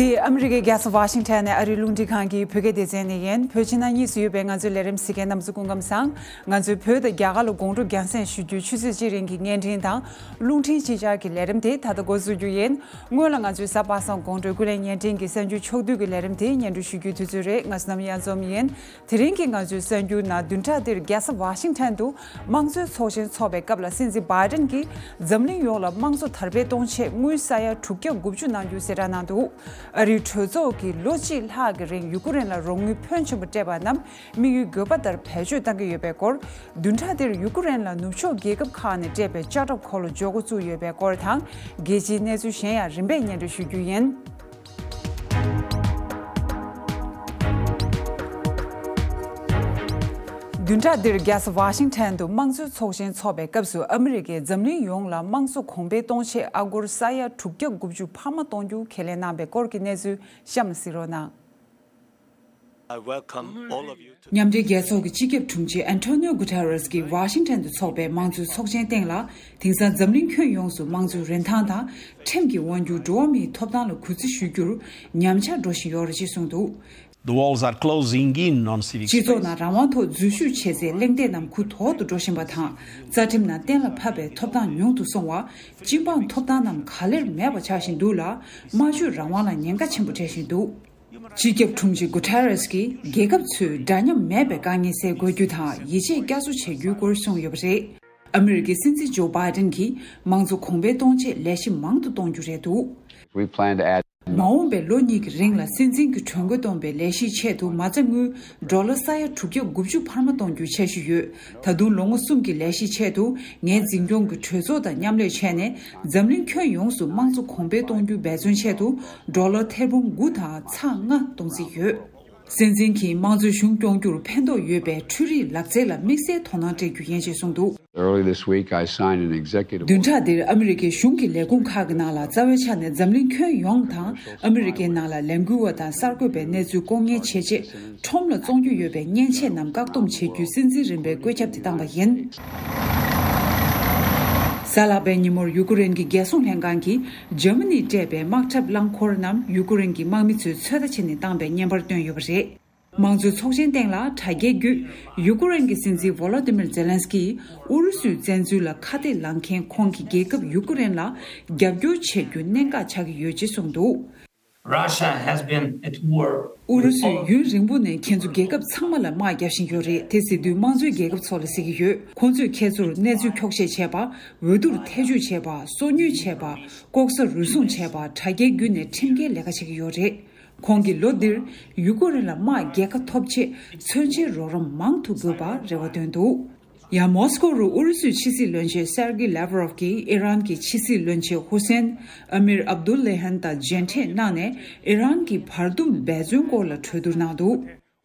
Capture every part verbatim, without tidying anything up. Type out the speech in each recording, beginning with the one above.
འདི་ཨ་མི་རི་ཀའི་རྒྱལ་ས་ཝ་ཤིང་ཊོན་ནས་ཨ་རིའི་རླུང་འཕྲིན་ཁང་གི་བོད་སྐད་སྡེ་ཚན་ནས་ཡིན། བོད་ཕྱི་ནང་གཉིས་སུ་ཡོད་པའི་ང་ཚོའི་ལས་རིམ་གཟིགས་མཁན་རྣམ་ཚོ་སྐུ་ཁམས་བཟང་། ང་ཚོས་བོད་དང་རྒྱ་གར་ལ་དགོང་དྲོ་རྒྱང་སྲིང་ཞུ་རྒྱུའི་ཆུ་ཚོད་གཅིག་རིང་གི་བརྙན་འཕྲིན་དང་རླུང་འཕྲིན་ཕྱི་གྱར་གྱི་ལས་རིམ་དེ་ད་ལྟ་འགོ་འཛུགས་རྒྱུ་ཡིན། སྔོན་ལ་ང་ཚོའི་གཟའ་པ་སངས་དགོང་དྲོའི་ཀུན་གླེང་བརྙན་འཕྲིན་གྱི་གསར་འགྱུར་ཕྱོགས་བསྡུས་ཀྱི་ལས་རིམ་དེ་སྙན་སྒྲོན་ཞུ་རྒྱུའི་དུས་ཚོད་རེད། ང་ཚོ་ནམ་ཡང་འཛོམས་ཡིན། དེ་རིང་གི་ང་ཚོའི་གསར་འགྱུར་ནང་བདུན་ཕྲག་འདིར་རྒྱལ་ས་ཝ་ཤིང་ཊོན་དུ་དམངས་གཙོའི་ཚོགས་ཆེན་འཚོགས་པའི་སྐབས་ལ་སྲིད་འཛིན་བྷའི་ཌེན་གྱིས་འཛམ་གླིང་ཡོངས་ལ་དམངས་གཙོ་དར་སྤེལ་གཏོང་ཆེད་དངུལ་ས་ཡ་དྲུག་བརྒྱ་དགུ་བཅུ་གནང་རྒྱུ་གསལ་བསྒྲགས་གནང་འདུག་ཨ་རིའི་གྲོས་ཚོགས་ཀྱིས་ལོ་གཅིག་ལྷག་གི་རིང་ཡུ་ཀེ་རེན་ལ་རོགས་དངུལ་ཕོན་ཆེན་པོ་སྤྲད་པ་རྣམས་དམིགས་ཡུལ་དགོས་པ་ལྟར་བེད་སྤྱོད་གཏང་གི་ཡོད་པའི་སྐོར། བདུན་ཕྲག་འདིར་ཡུ་ཀེ་རེན་ལ་ནུབ་ཕྱོགས་རྒྱལ་ཁབ་ཁག་ནས་སྤྲད་པའི་ལྕགས་ཁྲབ་འཁོར་ལོ་འཇོག་འགོ་བཙུགས་ཡོད་པའི་སྐོར་དང་། རྒྱལ་སྤྱིའི་གནས་ཚུལ་གཞན་ཡང་རིམ་པས་སྙན་སྒྲོན་ཞུ་རྒྱུ་ཡིན། བདུན་ཕྲག་འདིར་རྒྱལ་ས་ཝ་ཤིང་ཊོན་དུ་དམངས་གཙོའི་ཚོགས་ཆེན་འཚོགས་པའི་སྐབས་སུ་ཨ་མི་རི་ཀས་འཛམ་གླིང་ཡོངས་ལ་དམངས་གཙོ་གོང་འཕེལ་གཏོང་ཆེད་ཨ་སྒོར་ས་ཡ་དྲུག་བརྒྱ་དགུ་བཅུ་འཕར་མ་གཏོང་རྒྱུ་ཁས་ལེན་གནང་པའི་སྐོར་གྱི་གནས་ཚུལ་གཤམ་ལ་གཟིགས་རོགས་གནང་། I welcome all of you to མཉམ་འབྲེལ་རྒྱལ་ཚོགས་ཀྱི་སྤྱི་ཁྱབ་དྲུང་ཆེ་ཨན་ཐོ་ནིའོ་གུ་ཐེ་རེས་ཀྱིས་ཝ་ཤིང་ཊོན་དུ་འཚོགས་པའི་དམངས་གཙོའི་ཚོགས་ཆེན་སྟེང་ལ། དེང་སང་འཛམ་གླིང་ཁྱོན་ཡོངས་སུ་དམངས་གཙོའི་རིན་ཐང་དང་། ཁྲིམས་ཀྱི་དབང་སྒྱུར། འགྲོ་བ་མིའི་ཐོབ་ཐང་ལ་གུས་བརྩི་ཞུ་རྒྱུར་ཉམས་ཆག་འགྲོ་བཞིན་ཡོད་རེད་ཅེས་གསུངས་འདུག The walls are closing in on civic སྤྱི་ཚོགས་space. ནང་རང་དབང་ཐོག་འཛུལ་ཞུགས་བྱེད་སའི་གླེང་སྟེགས་རྣམས་གུ་དོག་ཏུ་འགྲོ་བཞིན་པ་དང་། རྩ་ཁྲིམས་ནང་གཏན་ལ་ཕབ་པའི་ཐོབ་ཐང་ཉུང་དུ་སོང་བ། སྤྱི་འབངས་ཐོབ་ཐང་རྣམས་ག་ལེར་མེད་པ་ཆགས་བཞིན་འདུག་ལ། སྨྲ་བརྗོད་རང་དབང་ལ་ཉེན་ཁ་ཆེན་པོ་འཕྲད་བཞིན་འདུག་སྤྱི་ཁྱབ་དྲུང་ཆེ་གུ་ཐེ་རེས་ཀྱིས་རྒྱལ་ཁབ་ཚོས་འདྲ་མཉམ་མེད་པའི་དཀའ་ངལ་སེལ་དགོས་རྒྱུ་དང་ཡིད་ཆེས་བསྐྱར་གསོ་བྱ་རྒྱུའི་སྐོར་གསུངས་ཡོད་པ་རེད། ཨ་མི་རི་ཀའི་སྲིད་འཛིན་ཇོ་བྷའི་ཌེན་གྱིས་དམངས་གཙོ་གོང་འཕེལ་གཏོང་ཆེད་ལས་གཞི་མང་དུ་གཏོང་རྒྱུ་རེད་འདུག We plan to add མ་འོངས་པའི་ལོ་གཉིས་ཀྱི་རིང་ལ་སྲིད་འཛིན་གྱི་གྲོས་འགོ་བཏོན་པའི་ལས་གཞིའི་ཆེད་དུ་མ་རྩ་དངུལ་ཌོ་ལར་ས་ཡ་དྲུག་བརྒྱ་དགུ་བཅུ་འཕར་མ་གཏོང་རྒྱུའི་འཆར་གཞི་ཡོད། ད་དུང་ལོ་ངོ་གསུམ་གྱི་ལས་གཞིའི་ཆེད་དུ་ངས་འཛིན་སྐྱོང་གི་གྲོས་ཚོགས་དང་མཉམ་ལས་བྱས་ནས་འཛམ་གླིང་ཁྱོན་ཡོངས་སུ་དམངས་གཙོ་གོང་འཕེལ་གཏོང་རྒྱུའི་འབད་བརྩོན་ཆེད་དུ་ཌོ་ལར་ཐེར་འབུམ་དགུ་དང་ཚེག་ལྔ་གཏོང་རྩིས་ཡོད། སྲིད་འཛིན་གྱིས་དམངས་གཙོའི་གཞུང་སྐྱོང་རྒྱུར་ཕན་ཐོགས་ཡོད་པའི་འཕྲུལ་རིག་ལག་རྩལ་ལ་དམིགས་བསལ་དོ་སྣང་སྤྲད་རྒྱུ་ཡིན་ཞེས་གསུངས་འདུག Early this week, I signed an executive བདུན་ཕྲག་འདིར་ཨ་མི་རི་ཀའི་གཞུང་གི་ལས་ཁུངས་ཁག་གི་ནང་ལ་རྩ་བའི་ཆ་ནས་འཛམ་གླིང་ཁྱོན་ཡོངས་དང་ཨ་མི་རི་ཀའི་ནང་ལ་ལས་འགུལ་བ་དང་གསར་འགོད་པའི་གནས་ཚུལ་ལྐོག་ཉན་བྱེད་ཆེད་ཁྲོམ་ལ་བཙོང་རྒྱུ་ཡོད་པའི་མཉེན་ཆས་རྣམས་བཀག་སྡོམ་བྱེད་རྒྱུའི་སྲིད་འཛིན་རིམ་པའི་བཀོད་ཁྱབ་དེ་བཏང་བ་ཡིན། གཟའ་ལྷག་པའི་ཉིན་མོར་ཡུ་ཀེ་རེན་གྱི་རྒྱལ་སྲུང་ལྷན་ཁང་གིས་འཇར་མ་ནིས་སྤྲད་པའི་དམག་འཁྲབ་རླངས་འཁོར་རྣམས་ཡུ་ཀེ་རེན་གྱི་དམག་མི་ཚོས་ཚོད་ལྟ་བྱས་ནས་བཏང་པའི་བརྙན་པར་བཏོན་ཡོད་པ་རེད། དམངས་གཙོའི་ཚོགས་ཆེན་སྟེང་ལ་དྲ་རྒྱའི་བརྒྱུད་ཡུ་ཀེ་རེན་གྱི་སྲིད་འཛིན་ཝོ་ལོ་ཏི་མིར་ཛེ་ལན་སི་ཀིས་ཨུ་རུ་སུའི་བཙན་འཛུལ་ལ་ཁ་གཏད་ལངས་མཁན་ཁོང་གི་རྒྱལ་ཁབ་ཡུ་ཀེ་རེན་ལ་རྒྱབ་སྐྱོར་བྱེད་རྒྱུ་གནད་འགག་ཆགས་ཀྱི་ཡོད་ཅེས་གསུངས་འདུག Russia has been at war ཨུ་རུ་སུས་ཡུན་རིང་པོ་ནས་ཁྱེད་ཚོ་རྒྱལ་ཁབ་ཚང་མ་ལ་དམག་རྒྱག་བཞིན་ཡོད་རེད། དེ་ཟེར་དུས་དམངས་གཙོའི་རྒྱལ་ཁབ་ཚོ་ལ་ཟེར་གྱི་ཡོད། ཁོང་ཚོས་ཁྱེད་ཚོར་གནས་ཚུལ་འཁྱོག་བཤད་བྱས་པ། འོས་བསྡུར་ཐེ་བྱུས་བྱས་པ། སོ་ཉུལ་བྱས་པ། ལྐོག་ཟ་རུལ་སུངས་བྱས་པ། དྲ་རྒྱའི་བརྒྱུད་ནས་ཁྲིམས་འགལ་ལས་ཀ་བྱེད་ཀྱི་ཡོད་རེད། ཁོང་གིས་ལོ་འདིར་ཡུ་ཀེ་རེན་ལ་དམག་རྒྱལ་ཁ་ཐོབ་ཆེད་མཚོན་ཆའི་རོགས་རམ་མང་དུ་དགོས་པར་རེ་བ་བཏོན་འདུག་ཡང་མོ་སི་ཀོ་རུ་ཨུ་རུ་སུའི་ཕྱི་སྲིད་བློན་ཆེན་སེར་གི་ལེ་ཝ་རོབ་ཀྱིས་ཨི་རན་གྱི་ཕྱི་སྲིད་བློན་ཆེན་ཧུ་སེན་ཨ་མིར་ཨབ་དུལ་ལེ་ཧན་དང་མཇལ་འཕྲད་གནང་ནས་ཨི་རན་གྱི་བར་འདུམ་འབད་བརྩོན་སྐོར་ལ་གྲོས་བསྡུར་གནང་འདུག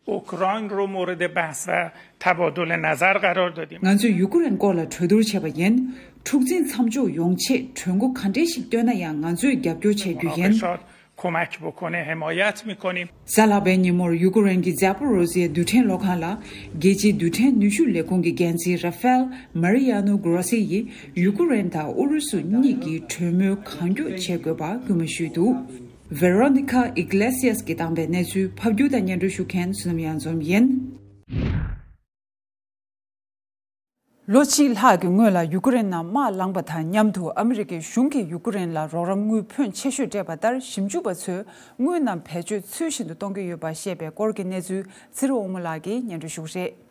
اوکراین رو مورد بحث و تبادل نظر قرار دادیم. ང་ཚོས་ཡུ་ཀེ་རེན་སྐོར་ལ་གྲོས་བསྡུར་བྱས་པ་ཡིན། འཁྲུག་འཛིང་མཚམས་འཇོག་ཡོང་ཆེད་གྲོས་འགོ་ག་འདྲས་ཤིག་བཏོན་ན་ཡང་ང་ཚོས་རྒྱབ་སྐྱོར་བྱེད་རྒྱུ་ཡིན། آقای شاه کمک بکنه حمایت می‌کنیم. གཟའ་ལྷག་པའི་ཉིན་མོར་ཡུ་ཀེ་རེན་གྱི་ཛ་པོ་རོ་ཟི་ཡའི་རྡུལ་ཕྲན་གློག་ཁང་ལ་རྒྱལ་སྤྱིའི་རྡུལ་ཕྲན་ནུས་ཤུགས་ལས་ཁུངས་ཀྱི་འགན་འཛིན་ར་ཧྥེལ་མ་རི་ཡ་ནོ་གྷོ་རོ་སི་ཡིས་ཡུ་ཀེ་རེན་དང་ཨུ་རུ་སུ་གཉིས་ཀྱིས་གྲོས་མོལ་གང་མགྱོགས་བྱེད་དགོས་པ་སྐུལ་མ་ཞུས་འདུག Veronica Iglesias གིས་བཏང་པའི་གནས་ཚུལ་ཕབ་སྒྱུར་དང་སྙན་སྒྲོན་ཞུ་མཁན་བསོད་ནམས་གཡང་འཛོམས་ཡིན། ལོ་གཅིག་ལྷག་གི་སྔོན་ལ་ཡུ་ཀེ་རེན་ནང་དམག་ལངས་པ་དང་མཉམ་དུ་ཨ་མི་རི་ཀའི་གཞུང་གིས་ཡུ་ཀེ་རེན་ལ་རོགས་རམ་དངུལ་ཕོན་ཆེ་ཤོས་སྤྲད་པ་ལྟར་ཞིབ་འཇུག་པ་ཚོས་དངུལ་རྣམས་བེད་སྤྱོད་ཚུལ་བཞིན་དུ་གཏོང་གི་ཡོད་པ་བཤད་པའི་སྐོར་གྱི་གནས་ཚུལ་ཚེ་རིང་དབང་མོ་ལགས་ཀྱིས་སྙན་སྒྲོན་ཞུ་གི་རེད།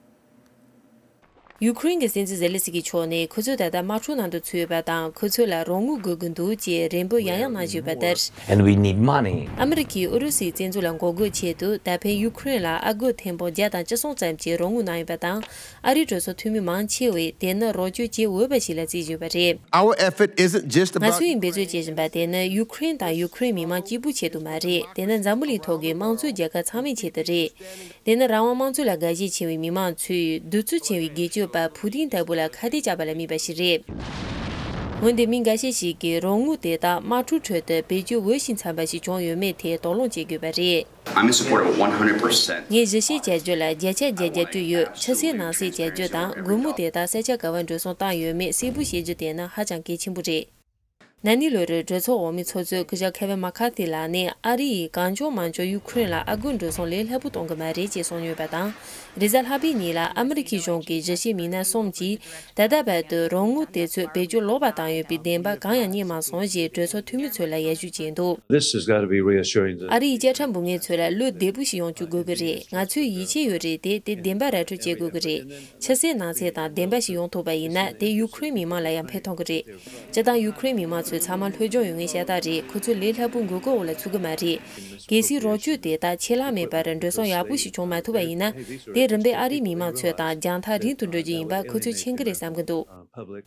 ཡུ་ཀེ་རེན་གྱི་སྲིད་འཛིན་ཛེ་ལེན་སི་ཀི་མཆོག་ནས་ཁོ་ཚོས་ད་ལྟ་དམག་འཁྲུག་ནང་དུ་ཚུད་ཡོད་པ་དང་ཁོ་ཚོ་ལ་རོགས་དངུལ་དགོས་ཀྱི་འདུག་ཅེས་རེ་འབོད་ཡང་ཡང་གནང་བཞིན་ཡོད་པ་ལྟར། And we need money. ཨ་མི་རི་ཀས་ཨུ་རུ་སུའི་བཙན་འཛུལ་ལ་འགོག་རྒོལ་ཆེད་དུ་ད་ཕན་ཡུ་ཀེ་རེན་ལ་ཨ་སྒོར་ཐེར་འབུམ་བརྒྱ་དང་བཅུ་གསུམ་ཙམ་གྱི་རོགས་དངུལ་གནང་ཡོད་པ་དང་། ཨ་རིའི་གྲོས་ཚོགས་འཐུས་མི་མང་ཆེ་བས་དེ་ནི་རོགས་སྐྱོར་བྱེད་འོས་པ་ཞིག་ལ་བརྩིས་བཞིན་པ་རེད། Our effort isn't just ང about ཚོས་འབད་རྩོལ་བྱེད་བཞིན་པ་དེ་ནི་ཡུ་ཀེ་རེན་དང་ཡུ་ཀེ་རེན་མི་མང་གཅིག་པུ་ཆེད་དུ་མ་རེད། དེ་ནི་འཛམ་བུ་གླིང་ཐོག་གི་དམངས་གཙོའི་རྒྱལ་ཁབ་ཚང་མའི་ཆེད་དུ་རེད། དེ་ནི་རང་དབང་དམངས་གཙོ་ལ་དགའ་ཞེན་ཆེ་བའི་མི་མང་ཚོས་གདུག་རྩུབ་ཆེ་བའི་སྒེར་གཅོད་པ་ཕུ་ཏིན་ལྟ་བུ་ལ་ཁ་གཏད་བཅག་པ་ལས་མེད་པ་ཞིག་རེད། འོན་ཏེ་མི་འགའ་ཤས་ཤིག་གིས་རོགས་དངུལ་དེ་དག་དམག་འཁྲུག་ཁྲོད་དུ་བེད་སྤྱོད་འོས་ཤིང་འཚམ་པ་ཞིག་བྱུང་ཡོད་མེད་ཐད་དོགས་སློང་བྱེད་དགོས་པ་རེད། I'm in support of one hundred percent. ངས་གཞི་བྱས་བྱ་རྒྱུ་ལ་བརྒྱ་ཆ་བརྒྱ་རྒྱབ་སྐྱོར་ཡོད། ཕྱི་གསལ་ནང་གསལ་བྱ་རྒྱུ་དང་སྒོར་མོ་དེ་དག་ས་ཆ་ག་བར་འགྲོ་སོང་བཏང་ཡོད་མེད་གསལ་པོ་ཤེས་རྒྱུ་དེ་ནི་ཧ་ཅང་གལ་ཆེན་པོ་རེད། ན་ནིང་ལོ་རེར་གྲོས་ཚོགས་འོག་མའི་ཚོགས་གཙོ་སྐུ་ཞབས་ཁེ་ཝིན་མ་ཁ་ཐི་ལགས་ནས་ཨ་རི་ཡིས་གང་བྱུང་མང་བྱུང་ཡུ་ཁུ་རེན་ལ་ཨ་སྒོར་འགྲོ་སོང་ལས་སླ་པོ་གཏོང་གི་མ་རེད་ཅེས་གསུངས་ཡོད་པ་དང་། རེས་གཟའ་ལྷག་པའི་ཉིན་ལ་ཨ་མི་རི་ཁའི་གཞུང་གི་གཞི་བྱེས་མི་སྣ་གསུམ་གྱིས་ད་ལྟ་བར་དུ་རོགས་དངུལ་དེ་ཚོ་བེད་སྤྱོད་ལོག་པར་བཏང་ཡོད་པའི་བདེན་པ་གང་ཡང་རྙེད་མ་སོང་ཞེས་གྲོས་ཚོགས་འཐུས་མི་ཚོ་ལ་ཡར་ཞུ་བྱས་འདུག This has got to be reassuring. ཨ་རིའི་བཅའ་ཁྲིམས་འབུལ་མཁན་ཚོ་ལ་བློ་བདེ་པོ་ཞིག་ཡོང་བཅུག་དགོས་ཀྱི་རེད། ང་ཚོས་ཡིད་ཆེས་ཡོད་རེད་དེ། དེ་བདེན་པ་ར་སྤྲོད་བྱེད་དགོས་ཀྱི་རེད། ཕྱི་གསལ་ནང་གསལ་དང་བདེན་པ་ཞིག་ཡོང་ཐུབ་པ་ཡིན་ན། དེ་ཡུ་ཁུ་རེན་མི་མང་ལ་ཡང་ཕན་ཐོགས་ཀྱི་རེད། སྤྱིར་བཏང་ཡུ་ཁུ་རེན་མི་མང་ཚོ་ཚང་མ་སློབ་སྦྱོང་ཡོད་མཁན་ཤ་སྟག་རེད། ཁོ་ཚོ་ལས་སླ་པོ་མགོ་སྐོར་འོག་ལ་ཚུད་ཀྱི་མ་རེད། གལ་སྲིད་རོགས་སྐྱོར་དེ་དག་ཆད་ལྷག་མེད་པར་འགྲོ་སོང་ཡག་པོ་ཞིག་བྱུང་མ་ཐུབ་པ་ཡིན་ན། དེ་རིམ་པས་ཨ་རིའི་མི་མང་ཚོ་དང་རྒྱང་ཐག་རིང་དུ་འགྲོ་རྒྱུ་ཡིན་པ་ཁོ་ཚོས་མཁྱེན་གྱི་རེད་བསམ་གྱི་འདུག་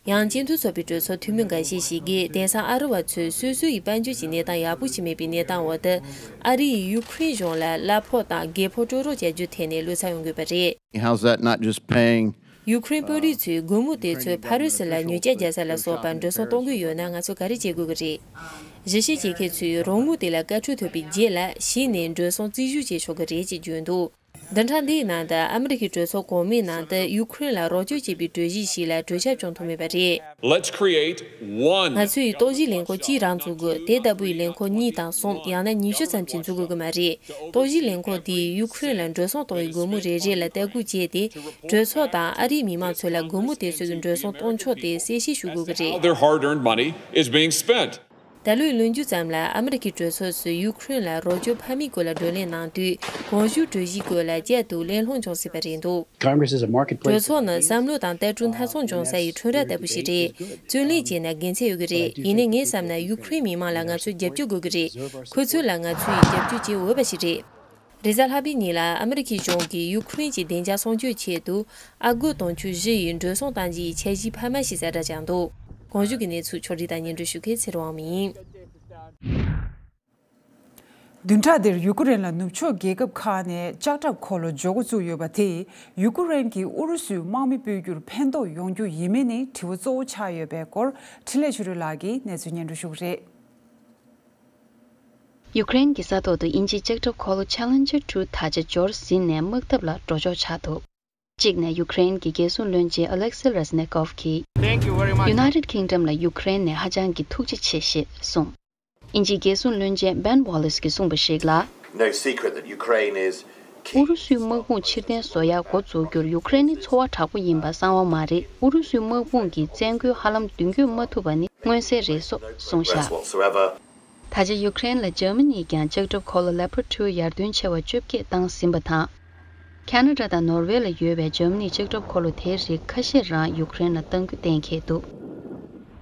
ཡང་སྤྱི་འཐུས་ཚོགས་པའི་གྲོས་ཚོགས་འཐུས་མི་འགའ་ཤས་ཤིག་གིས། དེང་སང་ཨ་རི་བ་ཚོས་སོ་སོ་ཡི་དཔལ་འབྱོར་གྱི་གནས་སྟངས་ཡག་པོ་ཞིག་མེད་པའི་གནས་སྟངས་འོག་ཏུ། ཨ་རི་ཡིས་ཡུ་ཁུ་རེན་གཞུང་ལ་གླ་ཕོགས་དང་རྒྱལ་ཕོགས་སྤྲོད་རོགས་བྱ་རྒྱུའི་ཐད་ནས་བློ་འཚབ་ཡོང་དགོས་པ་རེད། How's that not just paying? ཡུ་ཁུ་རེན་དཔོན་རིགས་ཚོས་སྒོར་མོ་དེ་ཚོ་ཕ་རི་སི་ལ་ཉོ་ཆ་རྒྱག་ས་ལ་སོགས་པར་འགྲོ་སོང་གཏོང་གི་ཡོད་ན། ང་ཚོ་ག་རེ་བྱེད་དགོས་ཀྱི་རེད། གཞི་བྱེས་སྤྱི་ཁྱབ་ཚོས་རོགས་དངུལ་དེ་ལ་བཀའ་འཁྲོལ་ཐོབ་པའི་རྗེས་ལ་གཞི་ནས་འགྲོ་སོང་རྩིས་ཞིབ་བྱེད་ཆོག་གི་རེད་ཅེས་བརྗོད་འདུག་བདུན་ཕྲག་འདིའི་ནང་དུ་ཨ་མི་རི་ཀའི་གྲོས་ཚོགས་གོང་མའི་ནང་དུ་ཡུ་ཁུ་རེན་ལ་རོགས་སྐྱོར་བྱེད་པའི་གྲོས་གཞི་ཞིག་ལ་གྲོས་འཆར་བྱུང་ཐུབ་མེད་པ་རེད། Let's create one. ང་ཚོས་རྟོག་ཞིབ་ལས་ཁུངས་གཅིག་རང་འཛུགས་དགོས། དེ་ལྟ་བུའི་ལས་ཁུངས་གཉིས་དང་གསུམ། ཡང་ན་ཉི་ཤུ་ཙམ་ཞིག་འཛུགས་དགོས་ཀྱི་མ་རེད། རྟོག་ཞིབ་ལས་ཁུངས་དེས་ཡུ་ཁུ་རེན་ལ་འགྲོ་སོང་གཏོང་བའི་སྒོར་མོ་རེ་རེ་ལ་ལྟ་སྐུལ་བྱས་ཏེ། གྲོས་ཚོགས་དང་ཨ་རིའི་མི་མང་ཚོ་ལ་སྒོར་མོ་དེ་ཚོ་གི་འགྲོ་སོང་གཏོང་ཕྱོགས་དེ་གསལ་བཤད་ཞུ་དགོས་ཀྱི་རེད། How their hard-earned money is being spent. ད་ལོའི་ལོ་མཇུག་ཙམ་ལ་ཨ་མི་རི་ཀའི་གྲོས་ཚོགས་སུ་ཡུ་ཁུ་རེན་ལ་རོགས་སྐྱོར་འཕར་མའི་སྐོར་ལ་བགྲོ་གླེང་གནང་དུས། གོང་ཞུས་གྲོས་གཞིའི་སྐོར་ལ་བསྐྱར་དུ་གླེང་སློང་བྱུང་སྲིད་པ་རེད་འདུག Congress is a marketplace. གྲོས་ཚོགས་ནི་བསམ་བློ་དང་ལྟ་གྲུབ་སྣ་ཚོགས་འབྱུང་ས་ཡི་ཁྲོམ་ར་ལྟ་བུ་ཞིག་རེད། རྩོད་གླེང་བྱས་ན་དགེ་མཚན་ཡོད་ཀྱི་རེད། ཡིན་ནའི་ངས་བསམ་ན་ཡུ་ཁུ་རེན་མི་མང་ལ་ང་ཚོས་རྒྱབ་སྐྱོར་དགོས་ཀྱི་རེད། ཁོ་ཚོ་ལ་ང་ཚོས་རྒྱབ་སྐྱོར་བྱེད་འོས་པ་ཞིག་རེད། རེས་གཟའ་ལྷག་པའི་ཉིན་ལ་ཨ་མི་རི་ཀའི་གཞུང་གིས་ཡུ་ཁུ་རེན་གྱི་བདེ་འཇགས་སྲུང་སྐྱོབ་ཆེད་དུ་ཨ་སྒོར་དུང་ཕྱུར་བཞི་ཡི་འགྲོ་སོང་གཏོང་རྒྱུའི་འཆར་གཞི་འཕར་མ་ཞིག་གསལ་བསྒྲགས་བྱུང་འདུག་གོང་ཞུས་ཀྱི་གནས་ཚུལ་ཕྱོགས་སྒྲིག་དང་སྙན་སྒྲོན་ཞུ་མཁན་ཚེ་རིང་དབང་མོ་ཡིན། བདུན་ཕྲག་འདིར་ཡུ་ཀེ་རེན་ལ་ནུབ་ཕྱོགས་རྒྱལ་ཁབ་ཁག་ནས་ལྕགས་ཁྲབ་འཁོར་ལོ་འབྱོར་འགོ་བཙུགས་ཡོད་པ་དེས། ཡུ་ཀེ་རེན་གྱིས་ཨུ་རུ་སུའི་དམག་མི་སྤོ་རྒྱུར་ཕན་ཐོགས་ཡོང་རྒྱུ་ཡིན་མིན་ནི་དྲི་བ་གཙོ་བོ་ཆགས་ཡོད་པའི་སྐོར། འཕྲིན་ལས་ཆོས་སྒྲོན་ལགས་ཀྱིས་གནས་ཚུལ་སྙན་སྒྲོན་ཞུ་གི་རེད། ཡུ་ཀེ་རེན་གྱི་ས་ཐོག་ཏུ་དབྱིན་ཇིའི་ལྕགས་ཁྲབ་འཁོར་ལོ་Challenger two ད་ཆ་འབྱོར་ཟིན་ནས་དམག་འཐབ་ལ་འགྲོ་ཆོག་ཆགས་འདུག་གཅིག་ནས་ཡུ་ཀེ་རེན་གྱི་རྒྱལ་སྲུང་བློན་ཆེན་Oleksiy Reznikov གིས། Thank you very much. United Kingdom ལ་ཡུ་ཀེ་རེན་ནས་ཧ་ཅང་གི་ཐུགས་རྗེ་ཆེ་ཞེས་གསུངས། དབྱིན་ཇིའི་རྒྱལ་སྲུང་བློན་ཆེན་Ben Wallace གྱིས་གསུངས་པ་ཞིག་ལ། No secret that Ukraine is keen. ཨུ་རུ་སུའི་དམག་དཔུང་ཕྱིར་འཐེན་བཟོ་ཡག་འགོ་འཛུགས་རྒྱུར་ཡུ་ཀེ་རེན་ནི་ཚོར་བ་དྲག་པོ་ཡིན་པ་གསང་བ་མ་རེད། ཨུ་རུ་སུའི་དམག་དཔུང་གིས་བཙན་རྒོལ་ཧ་ལམ་མདུན་སྐྱོད་མ་ཐུབ་པ་ནི་མངོན་གསལ་རེད་སོགས་གསུངས་བཞག Whatsoever. ད་ཆ་ཡུ་ཀེ་རེན་ལ་འཇར་མ་ནིས་ཀྱང་ལྕགས་ཁྲབ་འཁོར་ལོ་Leopard two ཡར་ཐོན་ཆེ་བ་བཅོ་བརྒྱད་བཏང་ཟིན་པ་དང་། ཁ་ན་ཌ་དང་ནོར་ཝེ་ལ་ཡོད་པའི་འཇར་མ་ནིའི་ལྕགས་ཁྲབ་འཁོར་ལོ་དེའི་རིགས་ཁ་ཤས་རང་ཡུ་ཀེ་རེན་ལ་གཏང་རྒྱུ་གཏན་འཁེལ་འདུག་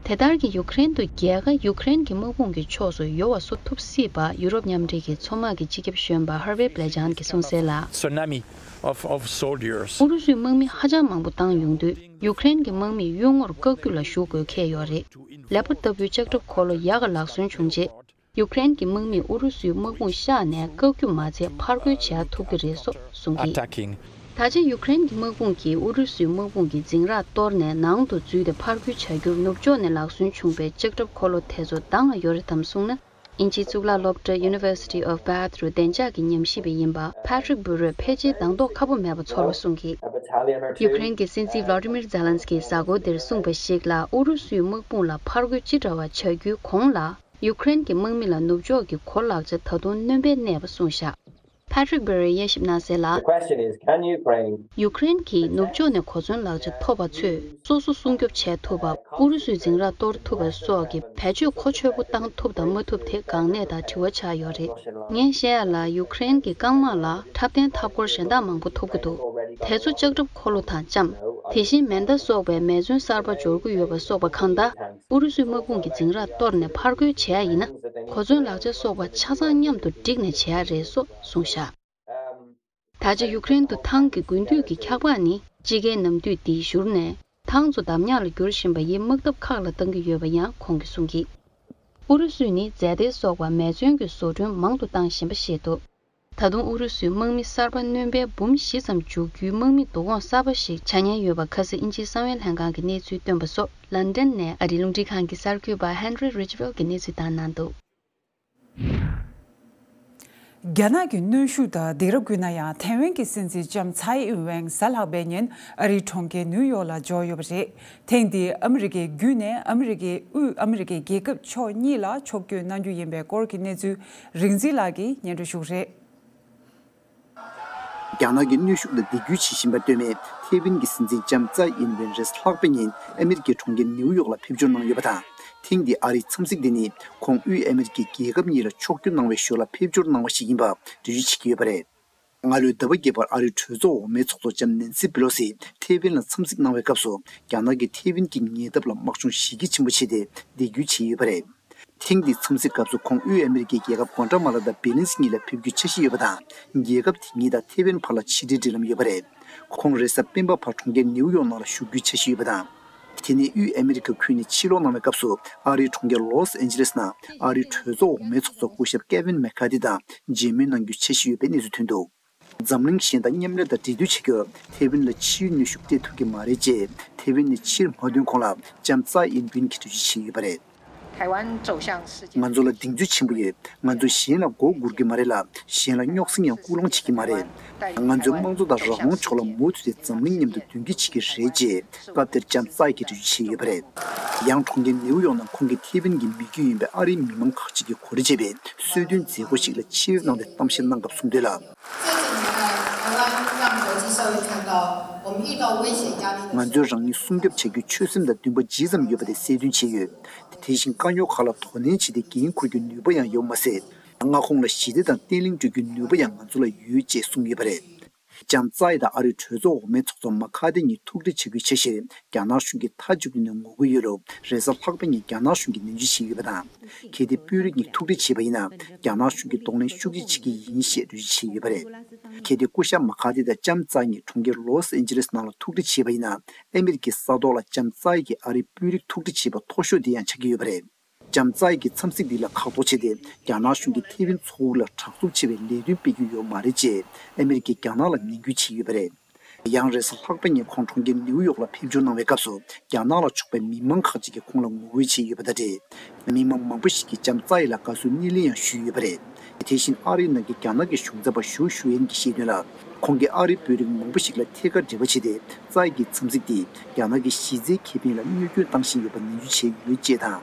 དེ་ལྟར་གྱི་ཡུ་ཀེ་རེན་དུ་རྒྱལ་ཁ་ཡུ་ཀེ་རེན་གྱི་དམག་དཔུང་གི་ཕྱོགས་སུ་ཡོ་བ་བཟོ་ཐུབ་སྲིད་པ་ཡུ་རོབ་མཉམ་འབྲེལ་གྱི་མཚོ་དམག་གི་སྤྱི་ཁྱབ་གཞོན་པ་Hervé Bléjean གྱིས་གསུངས་གསལ་ལ། Tsunami of, of soldiers. ཨུ་རུ་སུའི་དམག་མི་ཧ་ཅང་མང་པོ་བཏང་ཡོང་དུས། ཡུ་ཀེ་རེན་གྱི་དམག་མིས་གཡུལ་ངོར་བཀག་རྒྱུ་ལ་ཞུགས་དགོས་འཁེལ་ཡོད་རེད། ལེ་པར་ལྟ་བུའི་ལྕགས་ཁྲབ་འཁོར་ལོ་ཡག་ག་ལག་སོན་བྱུང་རྗེས། ཡུ་ཀེ་རེན་གྱི་དམག་མིས་ཨུ་རུ་སུའི་དམག་དཔུང་གཤགས་ནས་བཀག་རྒྱུ་མ་ཚད་ཕར་རྒོལ་བྱེད་ཐུབ་ཀྱི་རེད་སོགས་གསུངས་ཀྱིས། Attacking. ད་ཆ་ཡུ་ཀེ་རེན་གྱི་དམག་དཔུང་གིས་ཨུ་རུ་སུའི་དམག་དཔུང་གི་འཛིང་རགས་གཏོར་ནས་ནང་དུ་འཛུལ་ཏེ་ཕར་རྒོལ་བྱ་རྒྱུར་ནུབ་ཕྱོགས་ནས་ལག་སོན་བྱུང་བའི་ལྕགས་ཁྲབ་འཁོར་ལོ་དེ་ཚོ་འདང་ང་ཡོད་རེད་དམ་གསུངས་ན། དབྱིན་ཇིའི་གཙུག་ལག་སློབ་གྲྭ་University of Bath རུ་བདེ་འཇགས་ཀྱི་ཉམས་ཞིབ་པ་ཡིན་པ་Patrick Bureau ཕལ་ཆེར་འདང་དོགས་ཁ་པོ་མེད་པ་ཚོར་བ་གསུངས་ཀྱིས། ཡུ་ཀེ་རེན་གྱི་སྲིད་འཛིན་Volodymyr Zelenskyy གཟའ་འཁོར་འདིར་གསུངས་པ་ཞིག་ལ། ཨུ་རུ་སུའི་དམག་དཔུང་ལ་ཕར་རྒོལ་ཅི་འདྲ་བ་བྱ་རྒྱུའི་གོང་ལ། ཡུ་ཀེ་རེན་གྱི་དམག་མི་ལ་ནུབ་ཕྱོགས་ཀྱི་གོ་ལག་ཆ་ད་དུང་སྣོན་པའི་གནས་པ་གསུངས་བཞག Patrick Bureau དབྱེ་ཞིབ་གནང་གསལ་ལ། The question is, can Ukraine ཡུ་ཀེ་རེན་གྱིས་ནུབ་ཕྱོགས་ནས་གོ་མཚོན་ལག་ཆ་ཐོབ་པ་ཚོས་སོ་སོ་སྲུང་སྐྱོབ་བྱེད་ཐུབ་པ། ཨུ་རུ་སུའི་འཛིང་རགས་གཏོར་ཐུབ་པ་སོགས་ཀྱི་བེད་སྤྱོད་གོ་ཆོད་པོ་བཏང་ཐུབ་དང་མ་ཐུབ་དེ་འགག་གནད་དང་དྲི་བ་ཆགས་ཡོད་རེད། ངས་བཤད་ཡ་ལ་ཡུ་ཀེ་རེན་གྱི་རྐང་དམག་ལ་འཁྲབ་སྟོན་འཐབ་འཁོར་གཞན་དག་མང་པོ་ཐོབ་ཀྱི་འདུག་དེ་ཚོ་ལྕགས་ཁྲབ་འཁོར་ལོ་དང་ལྕམ། དེ་བཞིན་མེ་མདའ་སོགས་པའི་མེ་མཚོན་གསར་པ་འབྱོར་གྱི་ཡོད་པ་སོགས་པ་གང་ལྟར། ཨུ་རུ་སུའི་དམག་དཔུང་གི་འཛིང་རགས་གཏོར་ནས་ཕར་རྒོལ་བྱེད་ཡ་ཡིན་ན། གོ་མཚོན་ལག་ཆ་སོགས་པ་ཆ་ཚང་མཉམ་དུ་བསྒྲིགས་ནས་བྱེད་ཡ་རེད་སོགས་གསུངས་བཞག་ད་ཆ་ཡུ་ཀེ་རེན་དུ་ཐང་གི་དགུན་དུས་ཀྱི་འཁྱག་པགས་ནི་དཔྱིད་ཀའི་ནམ་དུས་འདིའི་གཞུར་ནས་ཐང་ཚོ་འདམ་ཉག་ལ་འགྱུར་བཞིན་པ་ཡིས་དམག་འཐབ་ཁག་ལ་བཏང་གི་ཡོད་པ་ཡང་ཁོང་གིས་གསུངས་ཀྱིས། ཨུ་རུ་སུས་ནི་རྫས་དེ་སོགས་པ་མེ་མཚོན་གྱི་བཟོ་སྐྲུན་མང་དུ་བཏང་བཞིན་པ་ཤེས་ཐུབ། ད་དུང་ཨུ་རུ་སུའི་དམག་མི་གསར་པ་སྣོན་པའི་འབུམ་བཞི་ཙམ་འཇུག་རྒྱུའི་དམག་མི་བསྡུ་སྐོང་གསར་པ་ཞིག་བྱ་ཉེན་ཡོད་པ་ཁ་སང་དབྱིན་ཇིའི་གསང་བའི་ལྷན་ཁང་གིས་གནས་ཚུལ་བཏོན་པ་སོགས་ལན་ཌན་ནས་ཨ་རིའི་རླུང་འཕྲིན་ཁང་གི་གསར་འགོད་པ་Henry Ridgwell གྱིས་གནས་ཚུལ་བཏང་གནང་འདུག་རྒྱ་ནག་གི་གནོན་ཤུགས་དང་སྡིགས་ར་བསྐུལ་ན་ཡང་། ཐའེ་ཝན་གྱི་སྲིད་འཛིན་ལྕམ་ཚའེ་ཨིན་ཝེན་གཟའ་ལྷག་པའི་ཉིན་ཨ་རིའི་གྲོང་ཁྱེར་ནིའུ་ཡོག་ལ་འབྱོར་ཡོད་པ་རེད། ཐེངས་འདིའི་ཨ་མི་རི་ཀའི་བརྒྱུད་ནས་ཨ་མི་རི་ཀའི་དབུས་ཨ་མི་རི་ཀའི་རྒྱལ་ཁབ་ཕྱོགས་གཉིས་ལ་ཕྱོགས་བསྐྱོད་གནང་རྒྱུ་ཡིན་པའི་སྐོར་གྱི་གནས་ཚུལ་རིག་འཛིན་ལགས་ཀྱིས་སྙན་སྒྲོན་ཞུ་གི་རེད། རྒྱ་ནག་གི་གནོན་ཤུགས་ལ་འདེད་སྐུལ་བྱེད་བཞིན་པར་ལྟོས་མེད། ཐའེ་ཝན་གྱི་སྲིད་འཛིན་ལྕམ་ཚའེ་ཨིན་ཝེན་རེས་ལྷག་པའི་ཉིན་ཨ་མི་རི་ཀའི་གྲོང་ཁྱེར་ནིའུ་ཡོག་ལ་ཕེབས་འབྱོར་གནང་ཡོད་པ་དང་། ཐེངས་འདིའི་ཨ་རིའི་འཚམས་གཟིགས་འདི་ནི་ཁོང་དབུས་ཨ་མི་རི་ཀའི་རྒྱལ་ཁབ་གཉིས་ལ་ཕྱོགས་བསྐྱོད་གནང་བའི་ཞོར་ལ་ཕེབས་འབྱོར་གནང་བ་ཞིག་ཡིན་པ་འགྲེལ་བརྗོད་བྱེད་ཀྱི་ཡོད་པ་རེད། སྔ་ལོའི་ཟླ་བ་བརྒྱད་པར་ཨ་རིའི་གྲོས་ཚོགས་འོག་མའི་ཚོགས་གཙོ་ལྕམ་ནན་སི་པེ་ལོ་སི་ཐའེ་ཝན་ལ་འཚམས་གཟིགས་གནང་བའི་སྐབས་སུ། རྒྱ་ནག་གིས་ཐའེ་ཝན་གྱི་ཉེ་འདབས་ལ་དམག་སྦྱོང་གཞི་རྒྱ་ཆེན་པོ་བྱས་ཏེ་འདེད་སྐུལ་བྱས་ཡོད་པ་རེད། ཐེངས་འདིའི་འཚམས་གཟིགས་སྐབས་སུ་ཁོང་དབུས་ཨ་མི་རི་ཀའི་རྒྱལ་ཁབ་གོ་ཏྲ་མ་ལ་དང་སྦེ་ལིན་སི་གཉིས་ལ་ཕེབས་རྒྱུའི་འཆར་གཞི་ཡོད་པ་དང་། རྒྱལ་ཁབ་དེ་གཉིས་དང་ཐའེ་ཝན་བར་ལ་ཕྱི་འབྲེལ་འབྲེལ་ལམ་ཡོད་པ་རེད། ཁོང་རེས་གཟའ་སྤེན་པ་བར་གྲོང་ཁྱེར་ནིའུ་ཡོག་ནང་ལ་བཞུགས་རྒྱུའི་འཆར་གཞི་ཡོད་པ་དང་། དེ་ནས་དབུས་ཨ་མི་རི་ཀ་ཁུལ་ནས་ཕྱིར་ལོག་གནང་བའི་སྐབས་སུ་ཨ་རིའི་གྲོང་ཁྱེར་ལོས་ཨན་ཇི་ལེས་ནང་ཨ་རིའི་གྲོས་ཚོགས་འོག་མའི་ཚོགས་གཙོ་སྐུ་ཞབས་ཀེ་ཝིན་མེ་ཁ་ཐི་དང་མཇལ་མོལ་གནང་རྒྱུའི་འཆར་གཞི་ཡོད་པའི་གནས་ཚུལ་ཐོན་འདུག་འཛམ་གླིང་གཞན་དང་མཉམ་ལས་དང་འབྲེལ་མཐུད་བྱེད་རྒྱུར་ཐའེ་ཝན་ལ་ཕྱིའི་གནོན་ཤུགས་སྤྲད་ཐུབ་ཀྱི་མ་རེད་ཅེས་ཐའེ་ཝན་ནས་ཕྱིར་མ་ཐོན་གོང་ལ་ལྕམ་ཚའེ་ཨིན་ཝེན་གྱིས་འགྲེལ་བརྗོད་བྱས་ཡོད་པ་རེད། 台湾走向世界。 ང་ཚོ་ལ་གདེང་ཚོད་ཆེན་པོ་ཡོད། ང་ཚོ་གཞན་ལ་མགོ་སྒུར་གྱི་མ་རེད་ལ། གཞན་ལ་རྙོག་ཟིང་ཡང་སྐུལ་སློང་བྱེད་ཀྱི་མ་རེད། ང་ཚོས་དམངས་གཙོ་དང་རང་དབང་ཕྱོགས་ལ་མུ་མཐུད་དེ་འཛམ་གླིང་མཉམ་དུ་མདུན་སྐྱོད་བྱེད་ཀྱི་རེད་ཅེས་སྐབས་དེར་ལྕམ་ཚའེ་གིས་འགྲེལ་བརྗོད་བྱས་ཡོད་པ་རེད། ཡང་གྲོང་ཁྱེར་ནིའུ་ཡོག་ནང་ཁོང་གིས་ཐའེ་ཝན་གྱི་མི་རྒྱུད་ཡིན་པའི་ཨ་རིའི་མི་མང་ཁག་ཅིག་གིས་གོ་སྒྲིག་བྱས་པའི་གསོལ་སྟོན་མཛད་སྒོ་ཞིག་ལ་ཆེད་ཕེབས་གནང་སྟེ་གཏམ་བཤད་གནང་སྐབས་གསུངས་དོན་ལ། 这几年来，台湾让国际社会看到，我们遇到威胁压力的时候， ང་ཚོས་རང་ཉིད་སྲུང་སྐྱོབ་བྱ་རྒྱུའི་ཆོད་སེམས་དང་འདུན་པ་ཇི་ཙམ་ཡོད་པ་དེ་གསལ་སྟོན་བྱས་ཡོད། དེ་བཞིན་དཀའ་རྙོག་ཁག་ལ་དོ་ནན་བྱས་ཏེ་འགན་འཁུར་རྒྱུའི་ནུས་པ་ཡང་ཡོད་མ་ཟད། མངའ་ཁོངས་ལ་ཞི་བདེ་དང་བརྟན་ལྷིང་སྤྲོད་རྒྱུའི་ནུས་པ་ཡང་ང་ཚོ་ལ་ཡོད་ཅེས་གསུངས་ཡོད་པ་རེད། ལྕམ་ཚའེ་དང་ཨ་རིའི་གྲོས་ཚོགས་འོག་མའི་ཚོགས་གཙོ་མ་ཁ་ཏི་གཉིས་ཐུག་འཕྲད་བྱ་རྒྱུའི་འཆར་གཞིར་རྒྱ་ནག་གཞུང་གིས་མཐའ་མཇུག་ཏུ་ནས་ངོ་རྒོལ་ཡོད་ལུགས་རེས་གཟའ་ལྷག་པའི་ཉིན་རྒྱ་ནག་གཞུང་གིས་ནན་བརྗོད་བྱས་ཡོད་པ་དང་། གལ་ཏེ་དཔོན་རིགས་གཉིས་ཐུག་འཕྲད་བྱས་པ་ཡིན་ན། རྒྱ་ནག་གཞུང་གིས་གདོང་ལེན་ཤུགས་ཆེ་བྱེད་ཀྱི་ཡིན་ཞེས་འགྲེལ་བརྗོད་བྱས་ཡོད་པ་རེད། གལ་ཏེ་སྐུ་ཞབས་མ་ཁ་ཏི་དང་ལྕམ་ཚའེ་གཉིས་གྲོང་ཁྱེར་ལོས་ཨན་ཇི་ལེས་ནང་ལ་ཐུག་འཕྲད་བྱས་པ་ཡིན་ན། ཨ་མི་རི་ཀའི་ས་ཐོག་ལ་ལྕམ་ཚའེ་གིས་ཨ་རིའི་དཔོན་རིགས་ཐུག་འཕྲད་བྱས་པ་མཐོ་ཤོས་དེ་ཡང་ཆགས་ཀྱི་ཡོད་པ་རེད། ལྕམ་ཚའེ་གིས་འཚམས་གཟིགས་འདི་ལ་ཁག་ཐོག་བྱས་ཏེ། རྒྱ་ནག་གཞུང་གིས་ཐའེ་ཝན་མཚོ་ཁུག་ལ་དྲག་རྩུབ་ཆེ་བའི་ལས་དོན་སྤེལ་རྒྱུ་ཡོད་མ་རེད་ཅེས་ཨ་མི་རི་ཀས་རྒྱ་ནག་ལ་ནན་སྐུལ་བྱས་ཡོད་པ་རེད། ཡང་རེས་གཟའ་ལྷག་པ་ཉིན་ཁོང་གྲོང་ཁྱེར་ནིའུ་ཡོག་ལ་ཕེབས་འབྱོར་གནང་བའི་སྐབས་སུ། རྒྱ་ནག་ལ་ཕྱོགས་པའི་མི་མང་ཁག་ཅིག་གིས་ཁོང་ལ་ངོ་རྒོལ་བྱས་ཡོད་པ་དང་འབྲེལ། མི་མང་མང་པོ་ཞིག་གིས་ལྕམ་ཚའེ་ལ་དགའ་བསུའི་སྣེ་ལེན་ཡང་ཞུས་ཡོད་པ་རེད། དེ་བཞིན་ཨ་རིའི་ནང་གི་རྒྱ་ནག་གི་གཞུང་ཚབ་པ་ཞུའུ་ཞུའེན་གྱིས་བཤད་དོན་ལ། ཁོང་གིས་ཨ་རིའི་དཔོན་རིགས་མང་པོ་ཞིག་ལ་ཐད་ཀར་འབྲེལ་བ་བྱས་ཏེ། ཚའེ་གི་འཚམས་གཟིགས་དེས་རྒྱ་ནག་གི་གཞི་རྩའི་ཁེ་ཕན་ལ་གནོད་སྐྱོན་བཏང་བཞིན་ཡོད་པ་ནན་བརྗོད་བྱས་ཡོད་ཅེས་དང་།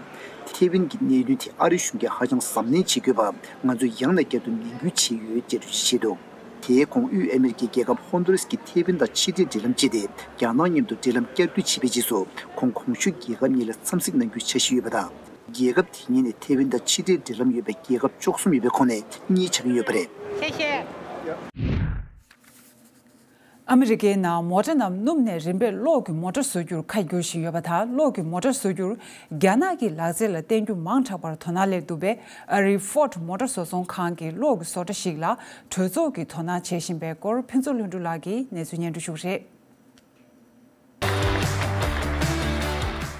ཐའེ་ཝན་གྱི་གནད་དོན་དེ་ཨ་རི་གཞུང་གིས་ཧ་ཅང་གཟབ་ནན་བྱེད་དགོས་པ་ང་ཚོས་ཡང་ནས་བསྐྱར་དུ་ནན་སྐུལ་བྱས་ཡོད་ཅེས་འགྲེལ་བརྗོད་བྱས་འདུག་དེའི་གོང་དབུས་ཨ་མི་རི་ཀའི་རྒྱལ་ཁབ་ཧོན་ཌུ་རེས་ཀྱིས་ཐའེ་ཝན་དང་ཕྱི་འབྲེལ་འབྲེལ་ལམ་བཅད་དེ། རྒྱ་ནག་མཉམ་དུ་འབྲེལ་ལམ་བསྐྱར་མཐུད་བྱས་པའི་རྗེས་སུ། ཁོང་གོང་ཞུས་རྒྱལ་ཁབ་གཉིས་ལ་འཚམས་གཟིགས་གནང་རྒྱུའི་འཆར་གཞི་ཡོད་པ་དང་། རྒྱལ་ཁབ་དེ་གཉིས་ནི་ཐའེ་ཝན་དང་ཕྱི་འབྲེལ་འབྲེལ་ལམ་ཡོད་པའི་རྒྱལ་ཁབ་བཅུ་གསུམ་ཡོད་པའི་ཁོངས་ནས་གཉིས་ཆགས་ཀྱི་ཡོད་པ་རེད། 谢谢。 ཨ་མི་རི་ཀའི་ནང་མོ་ཊ་རྣམས་སྣུམ་ནས་རིམ་པས་གློག་གི་མོ་ཊ་བཟོ་རྒྱུར་ཁ་བསྒྱུར་བཞིན་ཡོད་པ་དང་། གློག་གི་མོ་ཊ་བཟོ་རྒྱུར་རྒྱ་ནག་གི་ལག་རྩལ་ལ་བརྟེན་རྒྱུ་མང་དྲགས་པར་དོ་སྣང་སླེབས་འདུག་པས། ཨ་རིའི་ཧྥོར་ཌི་མོ་ཊ་བཟོ་ཚོང་ཁང་གི་གློག་གི་བཟོ་གྲྭ་ཞིག་ལ་གྲོས་ཚོགས་ཀྱིས་དོ་སྣང་བྱེད་བཞིན་པའི་སྐོར་ཕུན་ཚོགས་ལྷུན་གྲུབ་ལགས་ཀྱིས་གནས་ཚུལ་སྙན་སྒྲོན་ཞུ་གི་རེད།